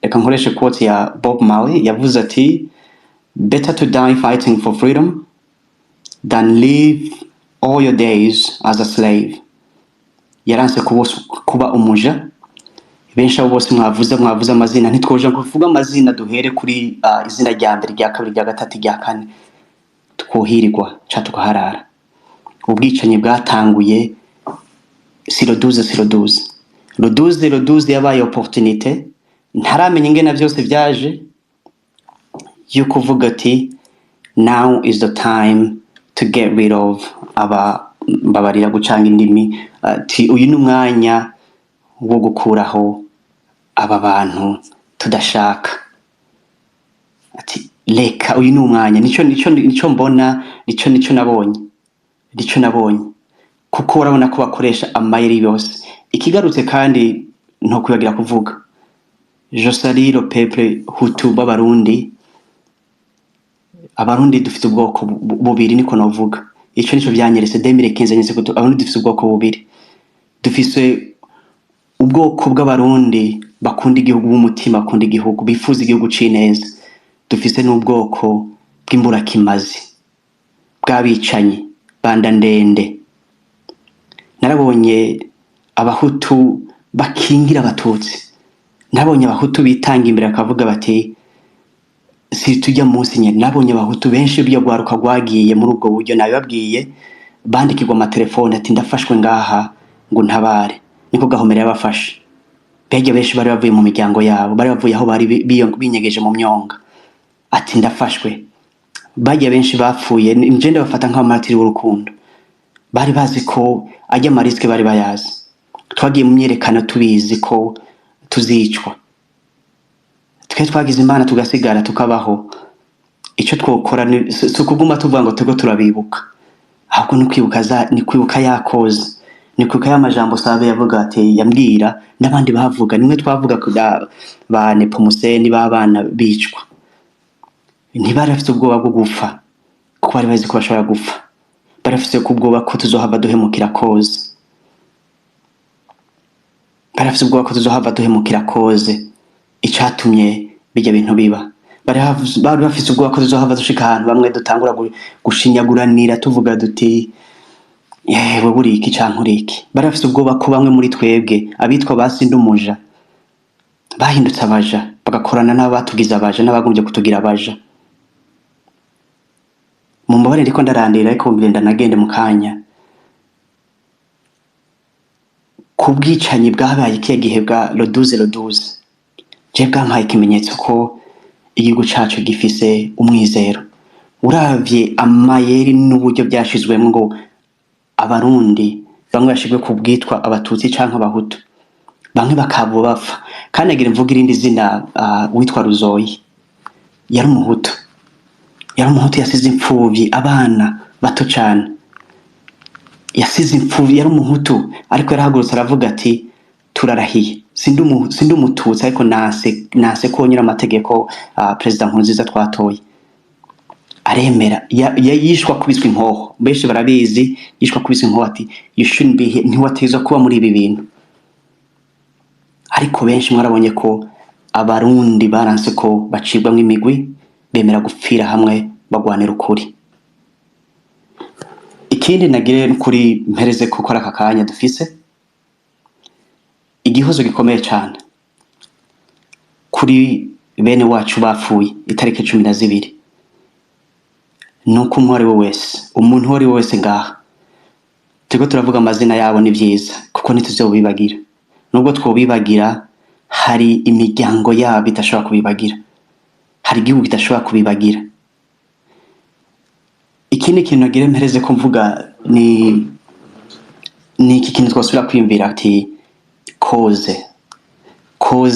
reka nkoreshe quote ya Bob Marley, yavuze ati: "Better to die fighting for freedom than live all your days as a slave." Yaranse kuba umuja. Benshi, abo bose mwavuze amazina, ntitwoja kuvuga amazina, duhere kuri izina rya mbere, rya kabiri, rya gatatu, rya kane, twohirirwa ca tukaharara. Ubwicanyi bwatanguye si le 12, si le 12, le 12, le 12 yabaye opportunité, ntaramenya ingena vyose vyaje, yo kuvuga ati: "Now is the time to get rid of aba." Mbabarira gucanga indimi, ati: "Uyu ni umwanya wo gukuraho aba bantu tudashaka." Ati: "Reka, uyu ni umwanya." Nico mbona, nico nabonye, nico nabonye, kuko urabona ko bakoresha amayeri yose. Ikigarutse kandi ntokwibagira kuvuga, je salue le peuple hutu b'Abarundi. Abarundi dufite ubwoko bubiri, niko novuga. Ico nico vyanyeretse 2015, nyeretse ko Abarundi dufise ubwoko bubiri. Dufise ubwoko bw'Abarundi bakunda igihugu, b'umutima, bakunda igihugu, bifuza igihugu c'ineza. Dufise n'ubwoko bw'imburakimazi, bw'abicanyi banda ndende. Narabonye Abahutu bakingira Abatutsi, nabonye Abahutu bitanga imbere bakavuga bati: "Si tujya munsi nyene." Nabonye Abahutu benshi, rurya rwaruka rwagiye muri ubwo buryo nabibabwiye, bandikirwa amatelefone ati: "Ndafashwe ngaha, ngo ntabare." Niko Gahomera yabafashe. Mbega benshi bari bavuye mu miryango yabo, bari bavuye aho bari binyegeje mu myonga, ati: "Ndafashwe." Bajya benshi bapfuye, nje ndabafata nk'abamaratiri w'urukundo. Bari bazi ko ajya ama risques, bari bayazi. Twagiye mu myerekano tubizi ko tuzicwa. Twe twagize Imana tugasigara, tukabaho. Icyo twokora si ukuguma tuvuga ngo turiko turabibuka, ahubwo ni kwibuka za, ni kwibuka ya cause, ni kwibuka ya majambo Sabe yavuga ati yambwira n'abandi bavuga nimwe twavuga ku ba Nepomuseni b'abana bicwa, ntibari bafite ubwoba bwo gupfa, kuko bari bazi ko bashobora gupfa. Bari bafite ubwoba ko tuzohava duhemukira cause, bari bafite ubwoba ko tuzohava duhemukira cause icatumye bijya bintu biba. Bari bafise ubwoba ko tuzohava dushika ahantu bamwe dutangura gushinyaguranira, tuvuga duti: "Yewe, buri iki canke uri iki." Bari bafise ubwoba ko bamwe muri twebwe abitwa ba Sindumuja bahindutse abaja, bagakorana n'abatugize abaja n'abagombye kutugira abaja. Mumbabarire, ndiko ndarandira, ariko ngenda nagende mu kanya. Ku bwicanyi bwabaye ikiya gihe bwa le 12, le 12, je bwampaye ikimenyetso ko igihugu cacu gifise umwizero. Uravye amayeri n'uburyo byashizwemwo ngo Abarundi bamwe bashirwe ku bwitwa Abatutsi canke Abahutu, bamwe bakaba bapfa. Kandi agira mvuga irindi zina, witwa Ruzoyi, yari Umuhutu, yari Umuhutu, yasize imfuvyi, abana bato cane, yasize imfuvyi. Yari Umuhutu, ariko yarahagurutse aravuga ati: "Turarahiye, sindi Umututsi, ariko nanse ko nyura amategeko Perezida Nkurunziza twatoye." Aremera, yishwe akubiswe inkoho. Benshi barabizi, yishwe akubiswe inkoho, ati: "You shouldn't be here, ntiwatezwa kuba muri ibi bintu." Ariko benshi mwarabonye ko Abarundi baranse ko bacibwamwo imigwi, bemera gupfira hamwe bagwanira ukuri. Ikindi nagire kuri mpereze ko kora aka kanya dufise igihozo gikomeye cane kuri bene wacu bapfuye itariki 12, nuko umwe ari we wese, umuntu uwo ari we wese ngaha turiko turavuga amazina yabo, ni vyiza, kuko ntituzobibagira. Nubwo twobibagira, hari imiryango yabo idashobora kubibagira, hari igihugu kidashobora kubibagira. Ikindi kintu nagire mpereze ko mvuga ni iki kintu twosubira kwiyumvira ati cause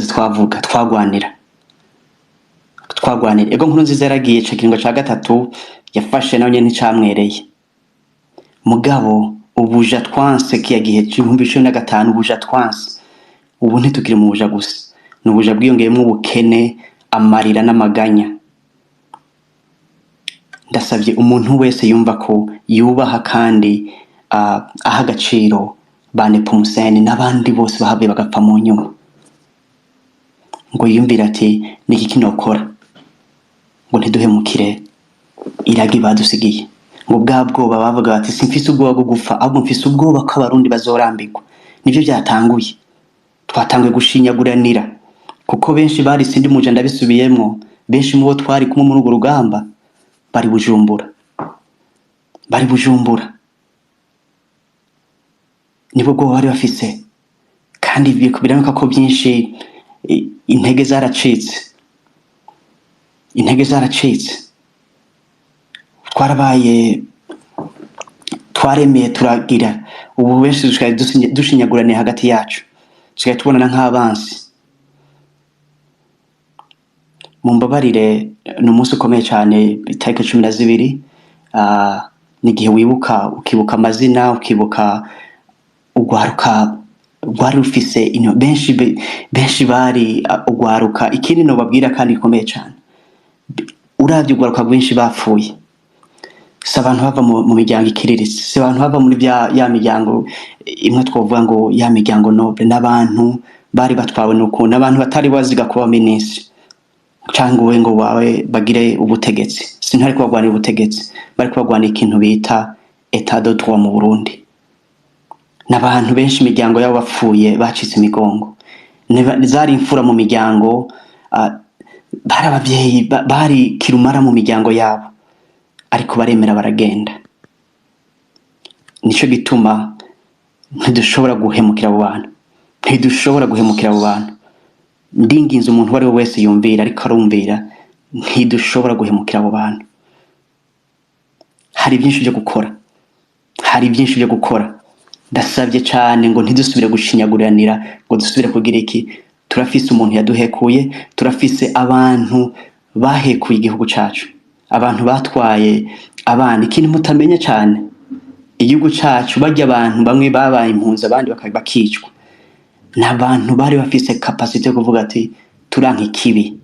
twavuga, twagwanira. Ego, Nkurunziza yaragiye, ico kiringo ca gatatu. Yafashe nawe nyene nticamwereye. Mugabo ubuja twanse kiya gihe c'2015, ubuja twanse, ubu ntitukiri mu buja gusa, ni ubuja bwiyongeyemwo ubukene, amarira n'amaganya. Ndasabye umuntu wese yumva ko yubaha kandi aha agaciro ba Nepomuseni n'abandi bose bahavuye bagapfa mu nyuma, ngo yiyumvire ati: "Niki kinokora ngo ntiduhemukire iragi badusigiye?" Ngo bwa bwoba bavuga bati: "Simfise ubwoba bwo gupfa, ahubwo mfise ubwoba ko Abarundi bazorambirwa." Nivyo byatanguye, twatanguye gushinyaguranira, kuko benshi bari, sindi muja ndabisubiyemwo, benshi mu bo twari kumwe muri urwo rugamba bari Bujumbura, bari Bujumbura. Nibwo bwoba bari bafise, kandi biraboneka ko byinshi intege zaracitse, intege zaracitse. Twarabaye, twaremeye, turagira ubu benshi dusigaye dushinyaguraniye hagati yacu, dusigaye tubonana nk'abansi. Mumbabarire, ni umunsi ukomeye cyane, itariki 12. Ni igihe wibuka, ukibuka amazina, ukibuka urwaruka rwari rufise benshi benshi bari urwaruka. Ikindi nobabwira kandi gikomeye cyane, uravye urwaruka rwinshi bapfuye, si abantu bava mu miryango ikiriritse, si abantu bava muri bya ya miryango imwe twovuga ngo ya miryango noble. N'abantu bari batwawe n'ukuntu, abantu batari baziga kuba minisitiri cyangwa we ngo bawe bagire ubutegetsi. Sintari kubagwanira ubutegetsi, bari kubagwanira ikintu bita état de droit mu Burundi. N'abantu benshi imiryango yabo bapfuye bacitse imigongo. Zari imfura mu miryango, bari abavyeyi, bari kirumara mu miryango yabo, ariko baremera baragenda. Nico gituma ntidushobora guhemukira abo bantu, ntidushobora guhemukira abo bantu. Ndinginze umuntu uwo ari we wese yumvira, ariko arumvira, ntidushobora guhemukira abo bantu. Hari byinshi byo gukora, hari byinshi byo gukora. Ndasabye cyane ngo ntidusubire gushinyaguriranira, ngo dusubire kugira iki. Turafise umuntu yaduhekuye, turafise abantu bahekuye igihugu cacu, abantu batwaye abana. Ikintu mutamenya cyane, igihugu cacu barya abantu bamwe babaye impunzi, abandi bakicwa, ni abantu bari bafise capacité yo kuvuga ati: "Turanka ikibi,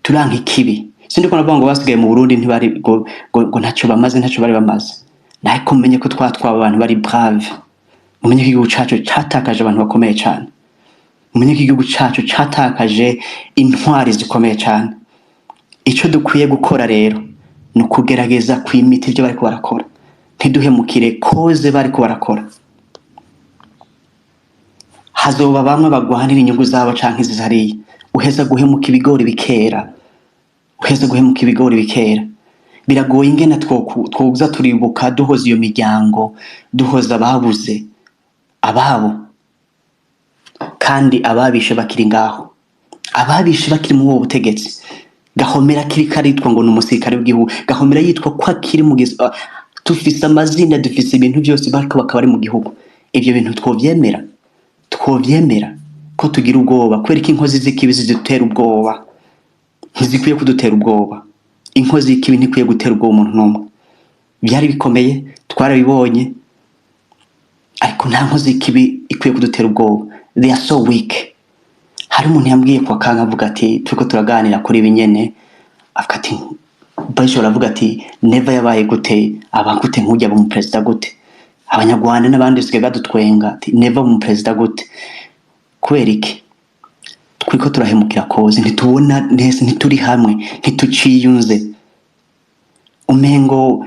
turanka ikibi." Sindiko navuga ngo basigaye mu Burundi ntibari ngo ntacyo bamaze, ntacyo bari bamaze, ariko mumenye ko twatwawe abantu bari brave. Mumenye ko igihugu cacu catakaje abantu bakomeye cane, mumenye ko igihugu cacu catakaje intwari zikomeye cane. Ico dukwiye gukora rero ni ukugerageza kwimita ivyo bariko barakora, ntiduhemukire koze bariko barakora. Hazoba bamwe bagwanira inyungu zabo canke izihariye. Uheza guhemuka ibigori bikera, uheza guhemuka ibigori bikera. Biragoye ingene twoza turibuka, duhoza iyo miryango, duhoza ababuze ababo, kandi ababishe bakiri ngaho, ababishe bakiri muri uwo butegetsi. Gahomera akiri karitwa ngo ni umusirikare w'igihugu, Gahomera yitwa ko akiri mu dufise amazina, dufise ibintu byose, bariko bakaba bari mu gihugu. Ivyo bintu twovyemera? Twovyemera ko tugira ubwoba? Kubera ko inkozi z'ikibi zidutera ubwoba? Ntizikwiye kudutera ubwoba. Inkozi y'ikibi ntikwiye gutera ubwoba umuntu n'umwe. Byari bikomeye, twarabibonye, ariko nta nkozi y'ikibi ikwiye kudutera ubwoba. They are so weak. Hari umuntu yambwiye kwa kanka, avuga ati, turiko turaganira kuri ibi nyene, avuga ati, benshi baravuga ati: "Neva yabaye gute? Aba gute? Nk'ujya aba umuperezida gute?" Abanyarwanda n'abandi basigaye badutwenga ati: "Neva umuperezida gute?" Kubera iki? Turiko turahemukira cause ntitubona neza, ntituri hamwe, ntituciyunze. Umengo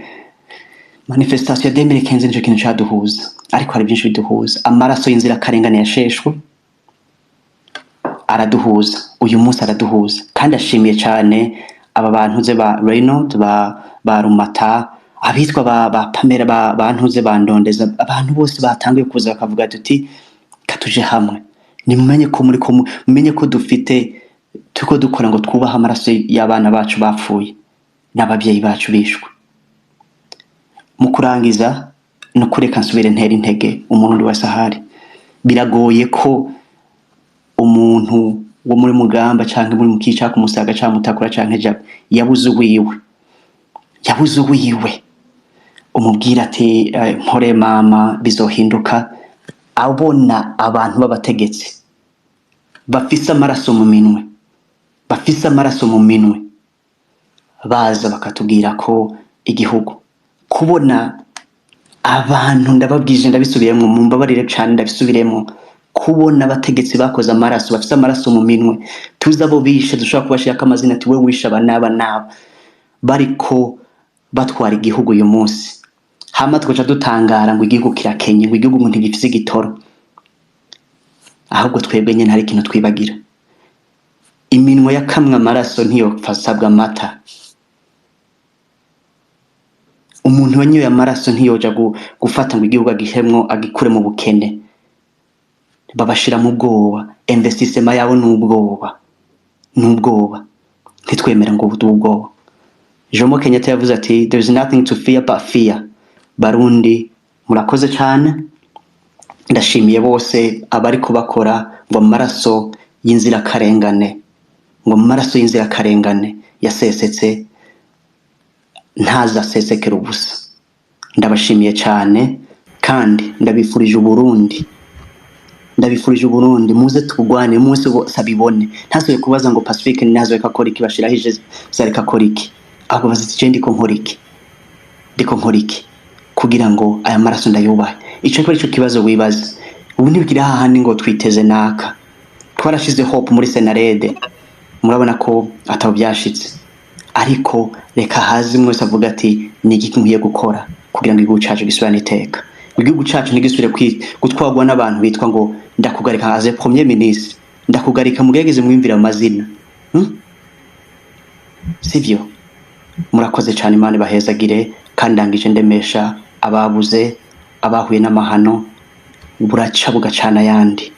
manifestation ya 2015 nico kintu caduhuza, ariko hari byinshi biduhuza. Amaraso y'inzirakarengane yasheshwe araduhuza uyu munsi, araduhuza. Kandi ashimiye cyane aba bantu ze ba Reynold, ba Rumata, abitwa ba Pamela, ba Ntuze, ba Ndondeza, abantu bose batanguye kuza bakavuga tuti: "Katuje hamwe." Nimumenye ko muri ko mumenye ko dufite, turiko dukora ngo twubahe amaraso y'abana bacu bapfuye n'ababyeyi bacu bishwe. Mu kurangiza, no kureka nsubire ntera intege Umurundi wese ahari. Biragoye ko umuntu wo muri Mugamba canke muri Mukica, ku Musaga canke Mutakura canke Jabe yabuze uwiwe. Yabuze uwiwe, umubwira ati "Mpore mama, bizohinduka." Abona abantu b'abategetsi bafise amaraso mu minwe, bafise amaraso mu minwe, baza bakatubwira ko igihugu, kubona abantu, ndababwije, ndabisubiyemo, mumbabarire cane, ndabisubiremo, kubona abategetsi bakoze amaraso, bafise amaraso mu minwe, tuzi abo bishe, dushobora kubashirako amazina ati we wishe aba n'aba n'aba, bariko batwara igihugu uyu munsi, hama tugaca dutangara ngo igihugu kirakenye, ngo igihugu ngo ntigifise igitoro. Ahubwo twebwe nyene hari ikintu twibagira: iminwe yakamwe amaraso ntiyopfa amata. Umuntu wanyoye amaraso ntiyoja gufata ngo igihugu agihemwo, agikure mu bukene. Babashira mu bwoba. Investissement yabo ni ubwoba, ni ubwoba. Ntitwemere ngo bube ubwoba. Jomo Kenyatta yavuze ati: "There is nothing to fear but fear." Barundi, murakoze cane. Ndashimiye bose abariko bakora ngo amaraso y'inzirakarengane, ngo amaraso y'inzirakarengane yasesetse ntazasesekera ubusa. Ndabashimiye cane kandi ndabifurije Uburundi, ndabifurije Uburundi. Muze tugwane, muze bose abibone, ntazoye kubaza ngo Pacifique ntazoye akora iki, bashiraho ije zareka akora iki, ahubwo bazi ati: "Je ndiko nkora iki? Ndiko nkora iki kugira ngo aya maraso ndayubahe?" Ico ko arico kibazo wibaza. Ubu ntibikiri hahandi ngo twiteze naka. Twarashize hope muri CNARED, murabona ko atabo byashitse. Ariko reka hazi mwese avuga ati: "Ni igiki nkwiye gukora kugira ngo igihugu cacu gisubirane iteka, igihugu cacu ntigisubire gutwarwa n'abantu bitwa ngo ndakugarika aze premier ministre, ndakugarika?" Mugerageze mwimvire amazina, Sivyo? Murakoze cyane, Imana ibahezagire. Kandi ndangije ndemesha ababuze, abahuye n'amahano. Buraca bugacana ayandi,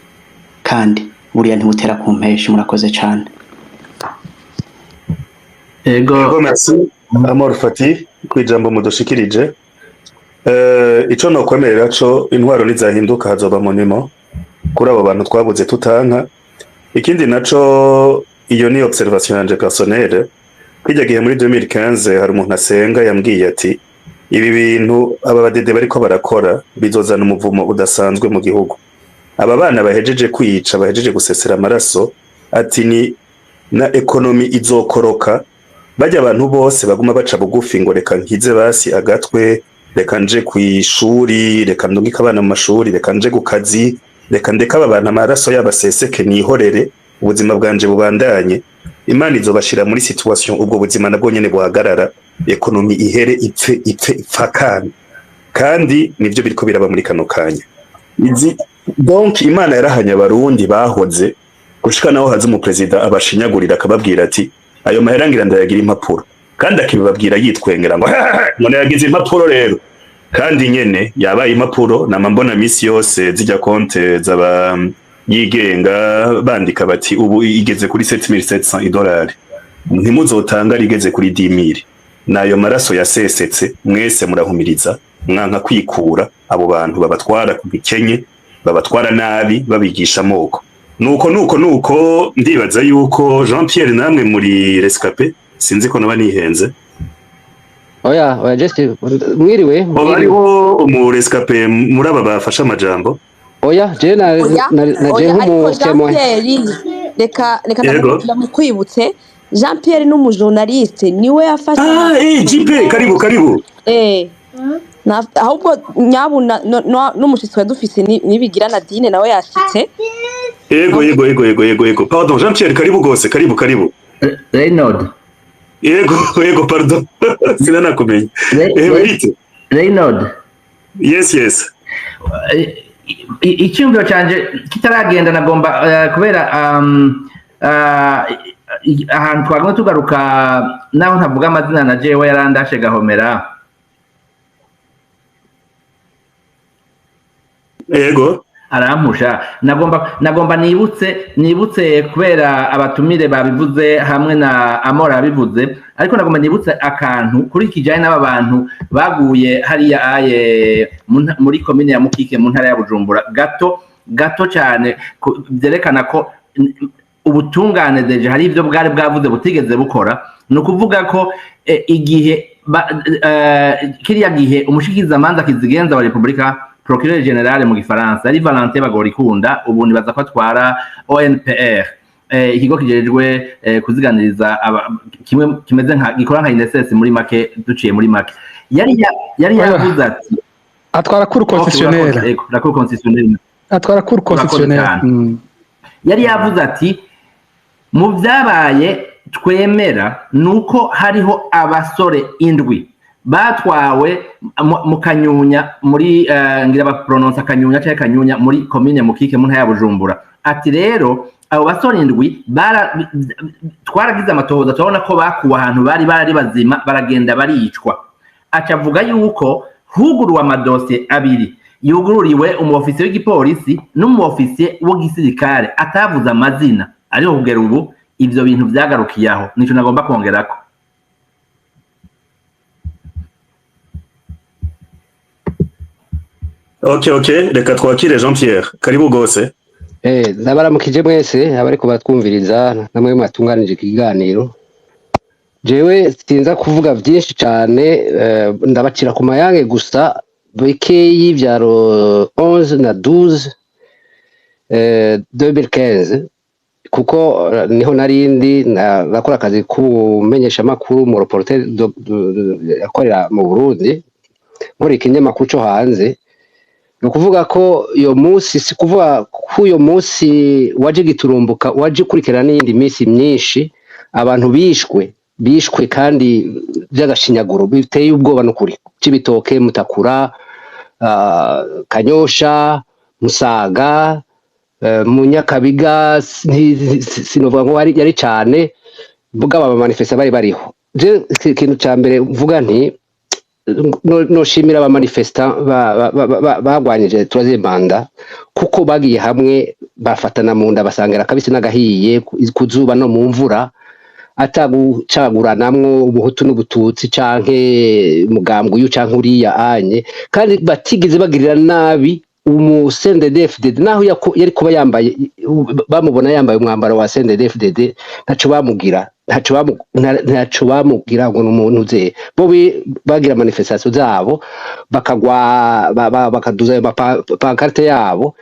kandi buriya ntibutera ku mpeshi. Murakoze cyane. Ego. Ego, merci Amor Fati ku ijambo mudushikirije. Ico nokwemerera co, intwaro nizahinduka hazoba monument kuri abo bantu twabuze tutanka. Ikindi naco, iyo ni observation yanje personnelle: kirya gihe muri 2015 hari umuntu asenga yambwiye ati: "Ibi bintu aba badede bariko barakora bizozana umuvumo udasanzwe mu gihugu. Aba bana bahejeje kwica, bahejeje gusesera amaraso," ati, "ni na économie izokoroka. Bajya abantu bose baguma baca bugufi ngo reka nkize basi agatwe, reka nje kw'ishuri, reka ndungike abana mu mashuri, reka nje ku kazi, reka ndeke aba bantu amaraso yabo aseseke, nihorere ubuzima bwanje bubandanye. Imana izobashira muri situation ubwo buzima nabwo nyene buhagarara, économie ihere, ipfe, ipfe, ipfakane." Kandi nivyo biriko biraba muri kano kanya. Izi donc Imana yarahanye Abarundi bahoze gushika naho haza umuperezida abashinyagurira, akababwira ati: "Ayo mahera ngira ndayagira impapuro," kandi akibabwira yitwengera ngo yagize impapuro rero. Kandi nyene yabaye impapuro. Nama mbona misi yose zijya konte z'aba yigenga bandika bati: "Ubu igeze kuri 7700 idolari." Ntimuzotanga rigeze kuri 10,000. Nayo maraso yasesetse, mwese murahumiriza, mwanka kwikura abo bantu babatwara ku gikenye, babatwara nabi, babigisha amoko. Nuko ndibaza yuko Jean Pierre namwe muri rescapé, sinzi ko naba nihenze. Oya, oya, just mwiriwe. Hoba Mwiriwe. hariho umu rescapé muri aba bafashe amajambo? Oya, je na Oya. na je Oya, ariko Jean nk'umu témoin. Pierre, reka ndamukwibutse. Jean Pierre ni umujournaliste, niwe yafashe. Ah, JP, karibu, karibu. Ahubwo nyabuna n'umushitsi wa dufise nibigira Nadine nawe yashitse. Ego, pardon. Jean Pierre, karibu gose, karibu, karibu. Reynold. Ego, pardon, sinanakumenya. Bite? Reynold. Yes. Icyumviro canje kitaragenda, nagomba kubera ahantu twagumye tugaruka, naho ntavuga amazina, na jewe yarandashe gahomera. Arampusha. Nagomba nibutse kubera abatumire babivuze hamwe na Amora yabivuze, ariko nagomba nibutse akantu kuri kijanye n'aba bantu baguye hariya aye muri komine ya Mukike mu ntara ya Bujumbura, gato gato cyane, byerekana ko ubutungane déjà hari ibyo bwari bwavuze butigeze bukora. Ni ukuvuga ko igihe Kiriya gihe umushikizamanza kizigenza wa Republika, procureur général mu gifaransa, yari Valentin Bagorikunda. Ubu nibaza ko atwara ONPR, ikigo kijejwe kuziganiriza kimwe kimeze nka gikora nka INSS muri make, duciye muri make. Yari Oya. yavuze ati Atwara cour Okay, constitutionnelle. urakoze, ego, la cour constitutionnelle. Atwara cour Urakoze constitutionnelle. cyane. Yari yavuze ati mu byabaye twemera nuko hariho abasore indwi batwawe mu Kanyunya muri ngira bapronounce Kanyunya cyangwa Kanyunya, muri komine Mukike mu ntara ya Bujumbura. Ati rero abo basore indwi twaragize amatohoza, turabona ko bakuwe ahantu bari bazima, baragenda baricwa. Aca avuga yuko huguruwe amadosiye abiri, yugururiwe umu ofisiye w'igipolisi n'umu ofisiye w'igisirikare atavuze amazina. Ariko kugera ubu ivyo bintu vyagarukiye aho. Nico nagomba kongerako. Ok, reka twakire Jean Pierre. Karibu gose. Ndabaramukije mwese abariko batwumviriza namwe mwatunganije ikiganiro. Jewe sinza kuvuga vyinshi cane, ndabacira ku mayange gusa bikeyi vya 11 na 12 2015, kuko niho narindi nakora akazi k'ubumenyeshamakuru mu reporter akorera mu Burundi, nkora ikinyamakuru co hanze. Ni ukuvuga ko iyo munsi, si kuvuga ko uyo munsi waje giturumbuka, waje ukurikirana n'iyindi minsi myinshi abantu bishwe kandi by'agashinyaguro biteye ubwoba n'ukuri. Cibitoke, Mutakura, Kanyosha, Musaga, mu Nyakabiga, sinovuga ngo yari cane mugabo abamanifesta bari bariho. Je ikintu ca mbere mvuga nti noshimira abamanifesta bagwanyije troisième mandat, kuko bagiye hamwe bafatana mu nda, basangira akabisi n'agahiye ku zuba no mu mvura, atagucaguranamwo ubuhutu n'ubututsi canke mugambwe uyu canke uriya anye, kandi batigeze bagirira nabi umu CNDD-FDD naho yari kuba yambaye, bamubona yambaye umwambaro wa CNDD-FDD, ntaco bamugira, ntaco bamugira ngo ni umuntu uze. Bo bagira manifestation zabo, bakagwa bakaduza ayo pancarte yabo.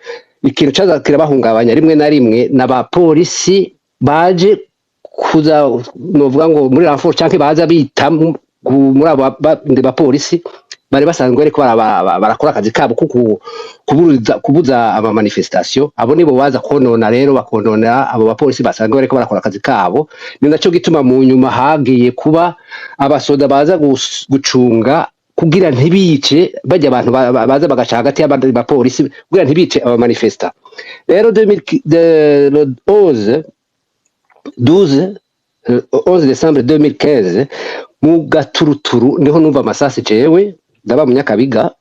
Ikintu caza kirabahungabanya rimwe na rimwe n'abapolisi baje kuza, novuga ngo muri renfort, canke baza bita muri abo bandi bapolisi bari basanzwe bariko barakora akazi kabo ko kubuza ama manifestation. Abo nibo baza konona rero, bakonona abo bapolisi basanzwe bariko barakora akazi kabo. Ni naco gituma mu nyuma hagiye kuba abasoda baza gucunga kugira ntibice bajya abantu baza bagaca hagati y'abandi bapolisi kugira ntibice aba manifesta. Rero le 11 12, 11 décembre 2015 mu gaturuturu niho numva amasasi. Jewe ndaba mu Nyakabiga,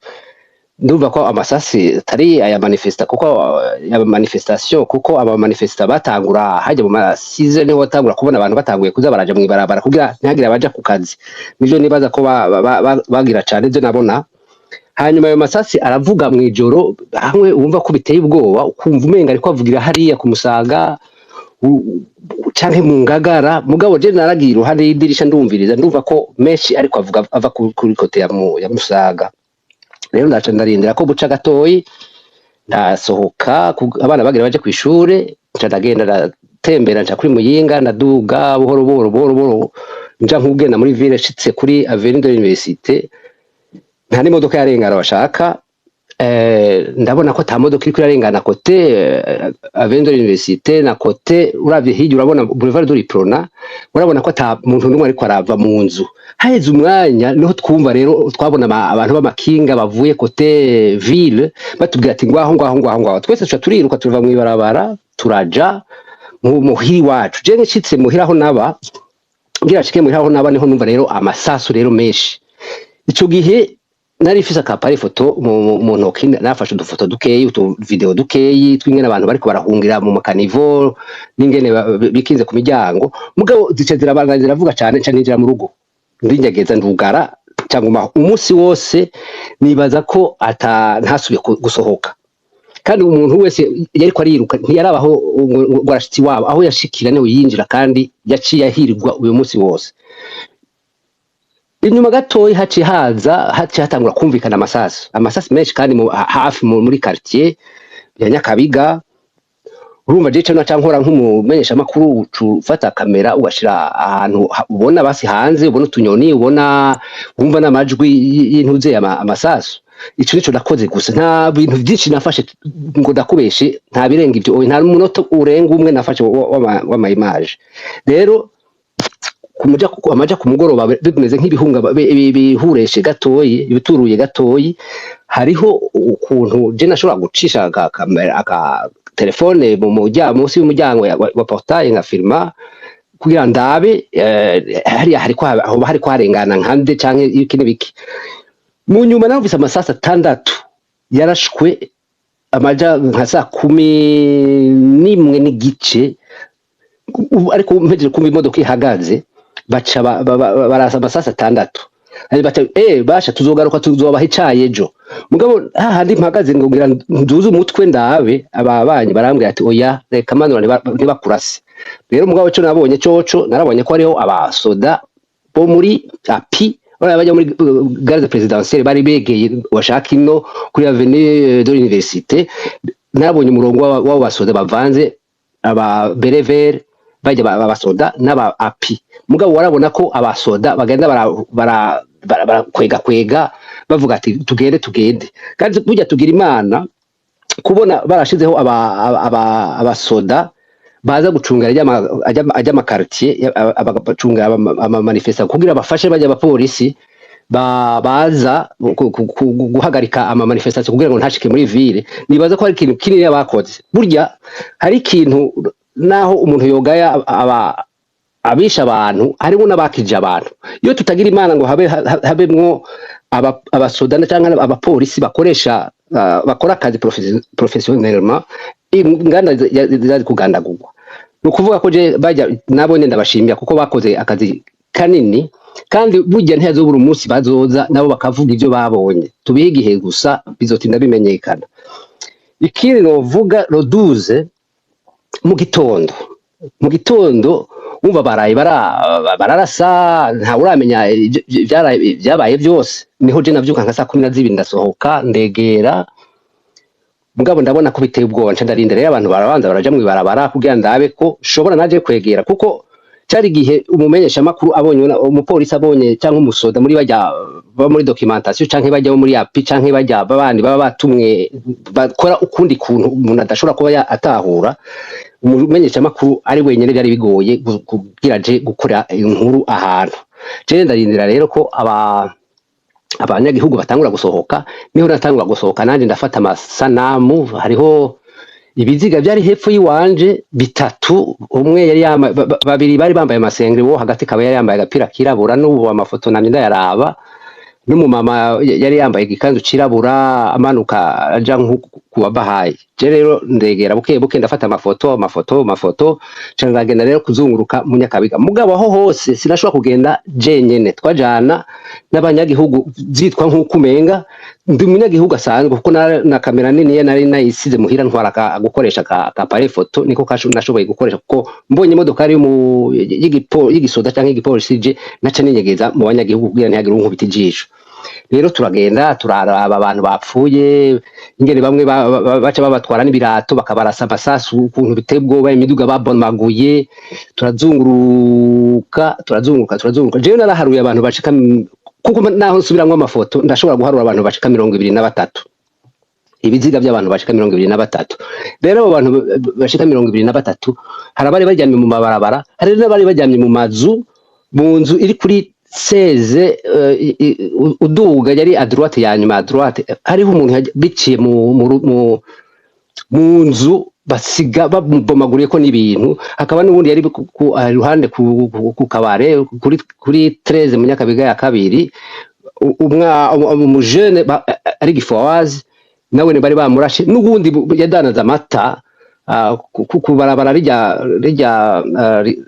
ndumva ko amasasi atari aya manifesta, kuko aya manifestation, kuko aba manifesta batangura hajya mu masize, niho batangura kubona abantu batanguye kuza baraja mw'ibarabara kugira ntihagire abaja ku kazi. Nivyo nibaza ko bagira cane ivyo nabona. Hanyuma ayo masasi aravuga mw'ijoro hamwe wumva ko biteye ubwoba, ukumva umenga ariko avugira hariya ku Musaga canke mu Ngagara. Mugabo je naragiye iruhande y'idirisha ndumviriza, ndumva ko menshi ariko avuga ava kuri côté ya Musaga. Rero ndaca ndarindira ko buca gatoyi, ndasohoka, abana bagira baje kw'ishure, nca ndagenda ndatembera nca kuri Muyinga, ndaduga buhoro buhoro buhoro buhoro nja nk'ugenda muri ville. Nshitse kuri avenue de l'Université, nta n'imodoka yarengana bashaka. Ndabona ko ata modoka iriko irarengana côté avenue de l'Université na côté uravye hirya urabona boulevard de l'Uprona, urabona ko ata muntu n'umwe ariko arava mu nzu. Haheze umwanya niho twumva rero, twabona abantu b'amakinga bavuye côté ville batubwira ati ngwaho ngwaho ngwaho ngwaho. Twese tuca turiruka tuva mw'ibarabara turaja mu muhira iwacu. Je nshitse muhira aho naba, ngira nshike muhira aho naba, niho numva rero amasasu rero menshi. Ico gihe nari mfise aka appareil photo mu ntoki, nafashe udufoto dukeyi, utu video dukeyi tw'ingene abantu bariko barahungira mu makanivo n'ingene bikinze ku miryango. Mugabo zica zirabandanya ziravuga cane, nca ninjira mu rugo ndinyegeza, ndugara cyangwa umunsi wose nibaza ko ata ntasubiye gusohoka. Kandi umuntu wese yariko ariruka, ntiyarabaho ngo arashitse iwabo, aho yashikira niho yinjira, kandi yaciye ahirwa uyu munsi wose. Inyuma gatoyi haciye haza, haciye hatangura kumvikana amasasu, amasasu menshi kandi hafi muri quartier ya Nyakabiga. Urumva, je naca nkora nk'umumenyesha makuru, ufata kamera ugashira ahantu ubona basi hanze, ubona utunyoni, ubona wumva n'amajwi y'intuze amasasu. Ico nico nakoze gusa, nta bintu vyinshi nafashe ngo ndakubeshe, nta birenga ivyo, oya, nta munota urenga umwe nafashe w'ama image. Rero kumuja amaja ku mugoroba bimeze nk'ibihunga bihureshe gatoyi, ibituruye gatoyi, hariho ukuntu je nashobora gucisha aka kamera, aka telefone mu muryango, munsi y'umuryango wa portail, nkafilma kugira ndabe hariya hariko hoba hariko harengana nkande canke iki n'ibiki. Mu nyuma narumvise amasasu 6 yarashwe amaja nka saa 11:30. Ubu ariko mpejeje kumva imodoka ihagaze, baca barasa amasasu 6. Hanyuma baca basha tuzogaruka, tuzobaha icayi ejo. Mugabo hahandi mpagaze ngo ngira nduze umutwe ndabe, ababanyi barambwira ati: "Oya, reka manura, ntibakurase." Rero mugabo ico nabonye coco, narabonye ko hariho abasoda bo muri API bariya bajya muri garde présidentielle bari begeye washaka ino kuri avenue de l'université. Narabonye umurongo w'abo basoda bavanze aba bérets verts, bajya abasoda n'aba API. Mugabo warabona ko abasoda bagenda bara kwega kwega, bavuga ati: "Tugende, tugende." Kandi burya tugira Imana kubona barashizeho abasoda baza gucunga ajya ama quartier, abacunga ama manifestation kugira bafashe bajya abapolisi baza guhagarika ama manifestation kugira ngo ntashike muri ville. Nibaza ko hari ikintu kinini bakoze. Burya hari ikintu, naho umuntu yogaya aba abisha abantu, harimo n'abakije abantu. Iyo tutagira Imana ngo habe habemwo abasoda cyangwa abapolisi bakoresha bakora akazi professionnellement, inganda zari kugandagurwa. Ni ukuvuga ko je bajya nabone ndabashimira kuko bakoze akazi kanini. Kandi burya ntihazobura umunsi bazoza nabo bakavuga ibyo babonye. Tubihe igihe gusa, bizotinda bimenyekana. Ikindi novuga, le 12 mu gitondo wumva baraye bararasa, ntawe uramenya byabaye byose. Niho je navyuka nka saa 12, ndasohoka ndegera. Mugabo ndabona ko biteye ubwoba, nca ndarinda rero abantu barabanza baraja mw'ibarabara kugira ndabe ko shobora naje kwegera, kuko cari igihe umumenyeshamakuru abonye umupolisi abonye canke umusoda muri bajya ba muri documentation canke bajya bo muri API canke bajya babandi baba batumwe bakora ukundi kuntu umuntu adashobora kuba atahura, umumenyeshamakuru ari wenyene byari bigoye kugira aje gukora inkuru ahantu. Je ndarindira rero ko abanyagihugu batangura gusohoka, niho natangura gusohoka nanje ndafata amasanamu. Hariho ibiziga byari hepfo y'iwanje bitatu. Umwe yari yambaye, babiri bari bambaye amasengeri, wo hagati akaba yari yambaye agapira kirabura. N'ubu amafoto namye ndayaraba. N'umumama yari yambaye igikanzu cirabura amanuka aja nko ku babahayi. Je rero ndegera buke buke, ndafata amafoto, amafoto, amafoto, nca ndagenda rero kuzunguruka mu Nyakabiga. Mugabo aho hose sinashobora kugenda jenyene, twajana n'abanyagihugu, vyitwa nk'uko umenga ndi umunyagihugu asanzwe, kuko na kamera nini nari nayisize muhira, ntwara gukoresha ka appareil photo niko nashoboye gukoresha, kuko mbonye imodoka y'igisoda canke igipolisi, je naca ninyegeza mu banyagihugu kugira ntihagire unkubita ijisho. Rero turagenda turaraba abantu bapfuye, ingene bamwe baca babatwara n'ibirato, bakabarasa amasasu, ukuntu biteye ubwoba, imiduga babomaguye. Turazunguruka, turazunguruka, turazunguruka. Jewe naraharuye abantu bashika kuko naho nsubiramwo amafoto ndashobora guharura abantu bashika 23, ibiziga by'abantu bashika 23. Rero abo bantu bashika 23, hari abari baryamye mu mabarabara, hari n'abari baryamye mu mazu, mu nzu iri kuri 16 uduga, yari à droite, ya nyuma à droite. Hariho umuntu biciye mu nzu, basiga bamubomaguriye ko n'ibintu. Hakaba n'ubundi yari iruhande ku kabare kuri 13 mu Nyakabiga ya kabiri, umujene ari gifowazi, nawe bari bamurashe. N'ubundi yadanaza amata ku barabara rijya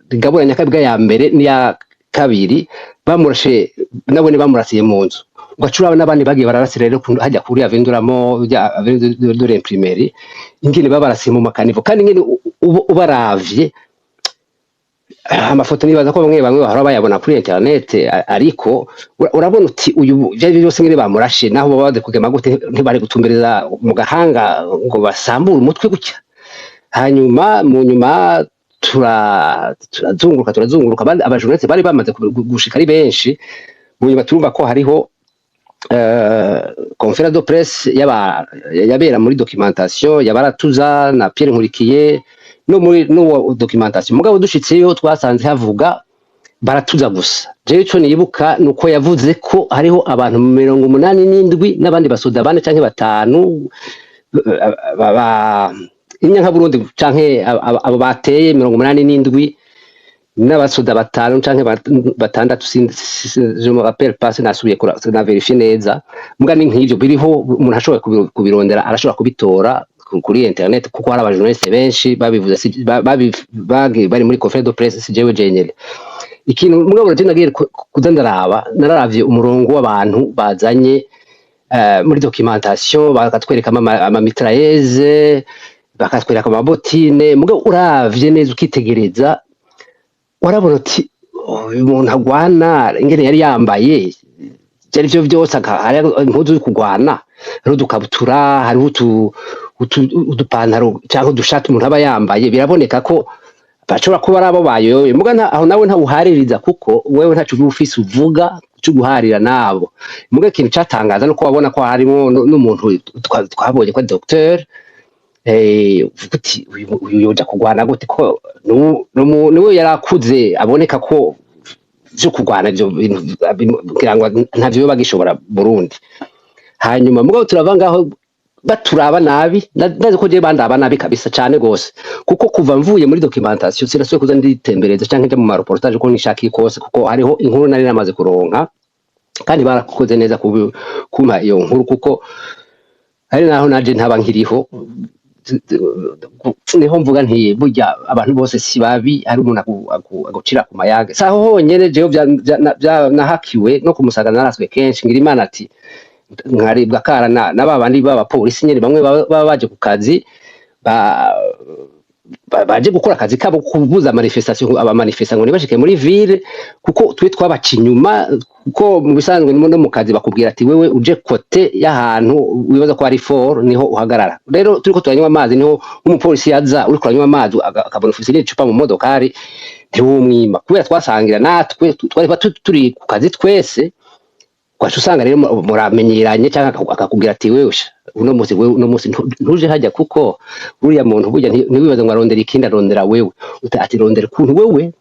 rigabura Nyakabiga ya mbere n'iya kabiri, bamurashe, nawe bamurasiye mu nzu. Ugacura n'abandi bagiye bararasira rero hajya kuri avenduramo rya avenue de l'imprimerie, ingene babarasiye mu ma caniveaux, kandi ingene ubaravye. Amafoto nibaza ko bamwe bamwe bahora bayabona kuri internet, ariko urabona uti uyu ivyo arivyo byose ngene bamurashe, naho baba baze kugema gute, ntibari gutumbereza mu gahanga ngo basambure umutwe gutya. Hanyuma mu nyuma turazunguruka, turazunguruka, abandi abajournaliste bari bamaze gushika ari benshi. Mu nyuma turumva ko hariho conférence de presse yabera muri documentation ya Baratuza na Pierre Nkurikiye no muri no documentation. Mugabo dushitseyo twasanze havuga Baratuza gusa. Jewe ico nibuka nuko yavuze ko hariho abantu 87 n'abandi basoda bane canke batanu ba Burundi canke abo bateye 87 n'abasoda batanu canke batandatu, je me rappelle pas, sinasubiye na vérifier neza. Mbwa ni nk'ivyo biriho, umuntu ashobora kubirondera, arashobora kubitora kuri internet, kuko hari abajournaliste benshi babivuze, bari muri conférence de presse, si jewe jenyene. Ikintu mugabo je nagiye kuza ndaraba, nararavye umurongo w'abantu bazanye muri documentation, bakatwereka ama mitrailleuses, bakatwereka amabotine. Mugabo uravye neza, ukitegereza, warabona uti uyu muntu agwana ingene yari yambaye, ivyo arivyo vyose hari impuzu zo kugwana, hariho udukabutura, hariho udupantaro canke udushati umuntu aba yambaye, biraboneka ko bashobora kuba ari abo bayoyoye. Muga aho nawe ntawuhaririza, kuko wewe ntaco uba ufise uvuga co guharira nabo. Muga ikintu catangaza nuko wabona ko harimwo n'umuntu twabonye ko ari docteur. Uvuga uti uyu yoja kugwana gute, ko niwe yari akuze, aboneka ko vyo kugwana ivyo bintu kugira ngo ntavyo yoba agishobora Burundi. Hanyuma mugabo turava ngaho baturaba nabi. Ndazi ko jewe bandaba nabi kabisa cane gose, kuko kuva mvuye muri documentation sinasubiye kuza nditembereza canke nja mu ma reportage uko nishakiye kose, kuko hariho inkuru nari namaze kuronka, kandi barakoze neza kumpa iyo nkuru, kuko hari naho naje ntaba nkiriho. Niho mvuga nti burya abantu bose si babi, hari umuntu agucira ku mayange. Saho honyene jewe nahakiwe no kumusaga, naraswe kenshi. Ngira Imana ati nkaribwa kara na ba bandi b'abapolisi nyene, bamwe baba baje ku kazi, baje gukora akazi kabo, kubuza manifestation, abamanifesta ngo ntibashike muri ville, kuko twe twabaca inyuma. Kuko mu bisanzwe no mu kazi bakubwira ati wewe uje côté y'ahantu wibaza ko ari fort, niho uhagarara. Rero turiko turanywa amazi, niho nk'umupolisi yaza uriko uranywa amazi, akabona ufise n'icupa mu modokari, ntiwumwima, kubera twasangira natwe, twari turi ku kazi twese. Ugaca usanga rero muramenyeranye, cyangwa akakubwira ati wewe sha, uno munsi, wewe uno munsi ntuje hajya, kuko uriya muntu burya ntiwibaze ngo arondera ikindi, arondera wewe. Ati rondera ukuntu wewe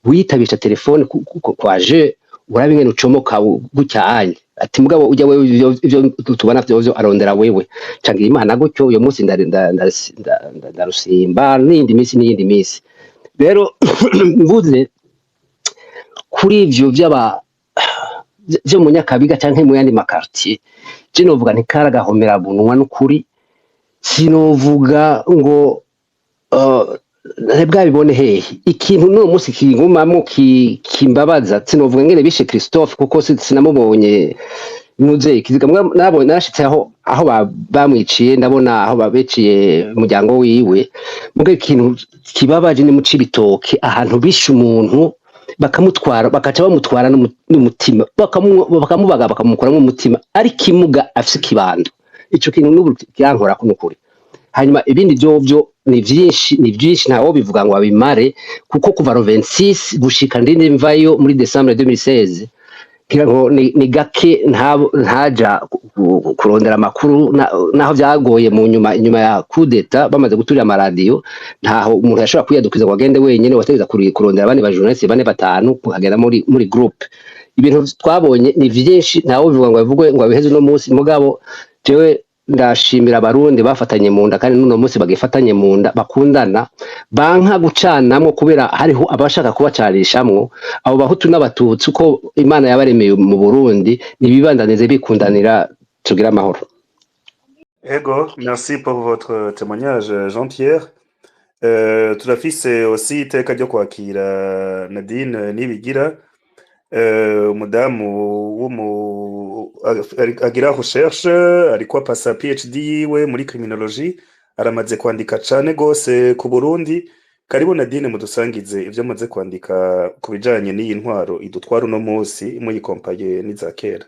witabisha telefone kwa je urabe ingene ucomoka gutya anye. Ati mugabo ujya wewe ivyo tubona vyovyo arondera wewe. Cangira Imana gutyo, uyo munsi ndarusimba n'iyindi minsi n'iyindi minsi. Rero mvuze kuri ivyo vy'aba vyo mu Nyakabiga canke mu yandi ma quartier, je novuga nti karagahomera bunwa n'ukuri. Sinovuga ngo bwabibone hehe. Ikintu n'uno munsi kingumamwo kimbabaza, sinovuga ngene bishe Christophe, kuko sinamubonye nuze ikiziga. Nabonye narashitse aho bamwiciye, ndabona aho babiciye umuryango wiwe. Muga ikintu kibabaje ni mu Cibitoke, ahantu bishe umuntu bakamutwara, bakaca bamutwara n'umutima, bakamubaga, bakamukuramwo umutima, ari kimuga afise ikibando. Ico kintu n'ubu kirankorako n'ukuri. Hanyuma ibindi vyovyo ni vyinshi, ni vyinshi, ntawo bivuga ngo abimare, kuko kuva le 26 gushika ndinde mvayo muri Décembre 2016, ngira ngo ni gake ntaja kurondera amakuru, naho vyagoye mu nyuma, inyuma ya coup d'état, bamaze guturira amaradiyo, ntaho umuntu yashobora kwiyadukiza ngo agende wenyene, wategeza kurondera abandi ba journaliste bane, batanu, kugenda muri groupe. Ibintu twabonye ni vyinshi, ntawo bivuga ngo bivugwe ngo abiheze uno munsi. Mugabo jewe ndashimira Abarundi bafatanye mu nda, kandi n'uno munsi bagifatanye mu nda, bakundana, banka gucanamwo, kubera hariho abashaka kubacanishamwo. Abo Bahutu n'Abatutsi uko Imana yabaremeye mu Burundi, nibibandanize bikundanira, tugire amahoro. Ego, merci pour votre témoignage, Jean-Pierre. Turafise aussi iteka ryo kwakira Nadine Nibigira, umudamu w'umu agira recherche, ariko apasa PhD yiwe muri criminologie, aramaze kwandika cane gose ku Burundi. Karibu Nadine, mudusangize ivyo mumaze kwandika ku bijanye n'iyi ntwaro idutwara uno musi, muyikompaye n'iza kera.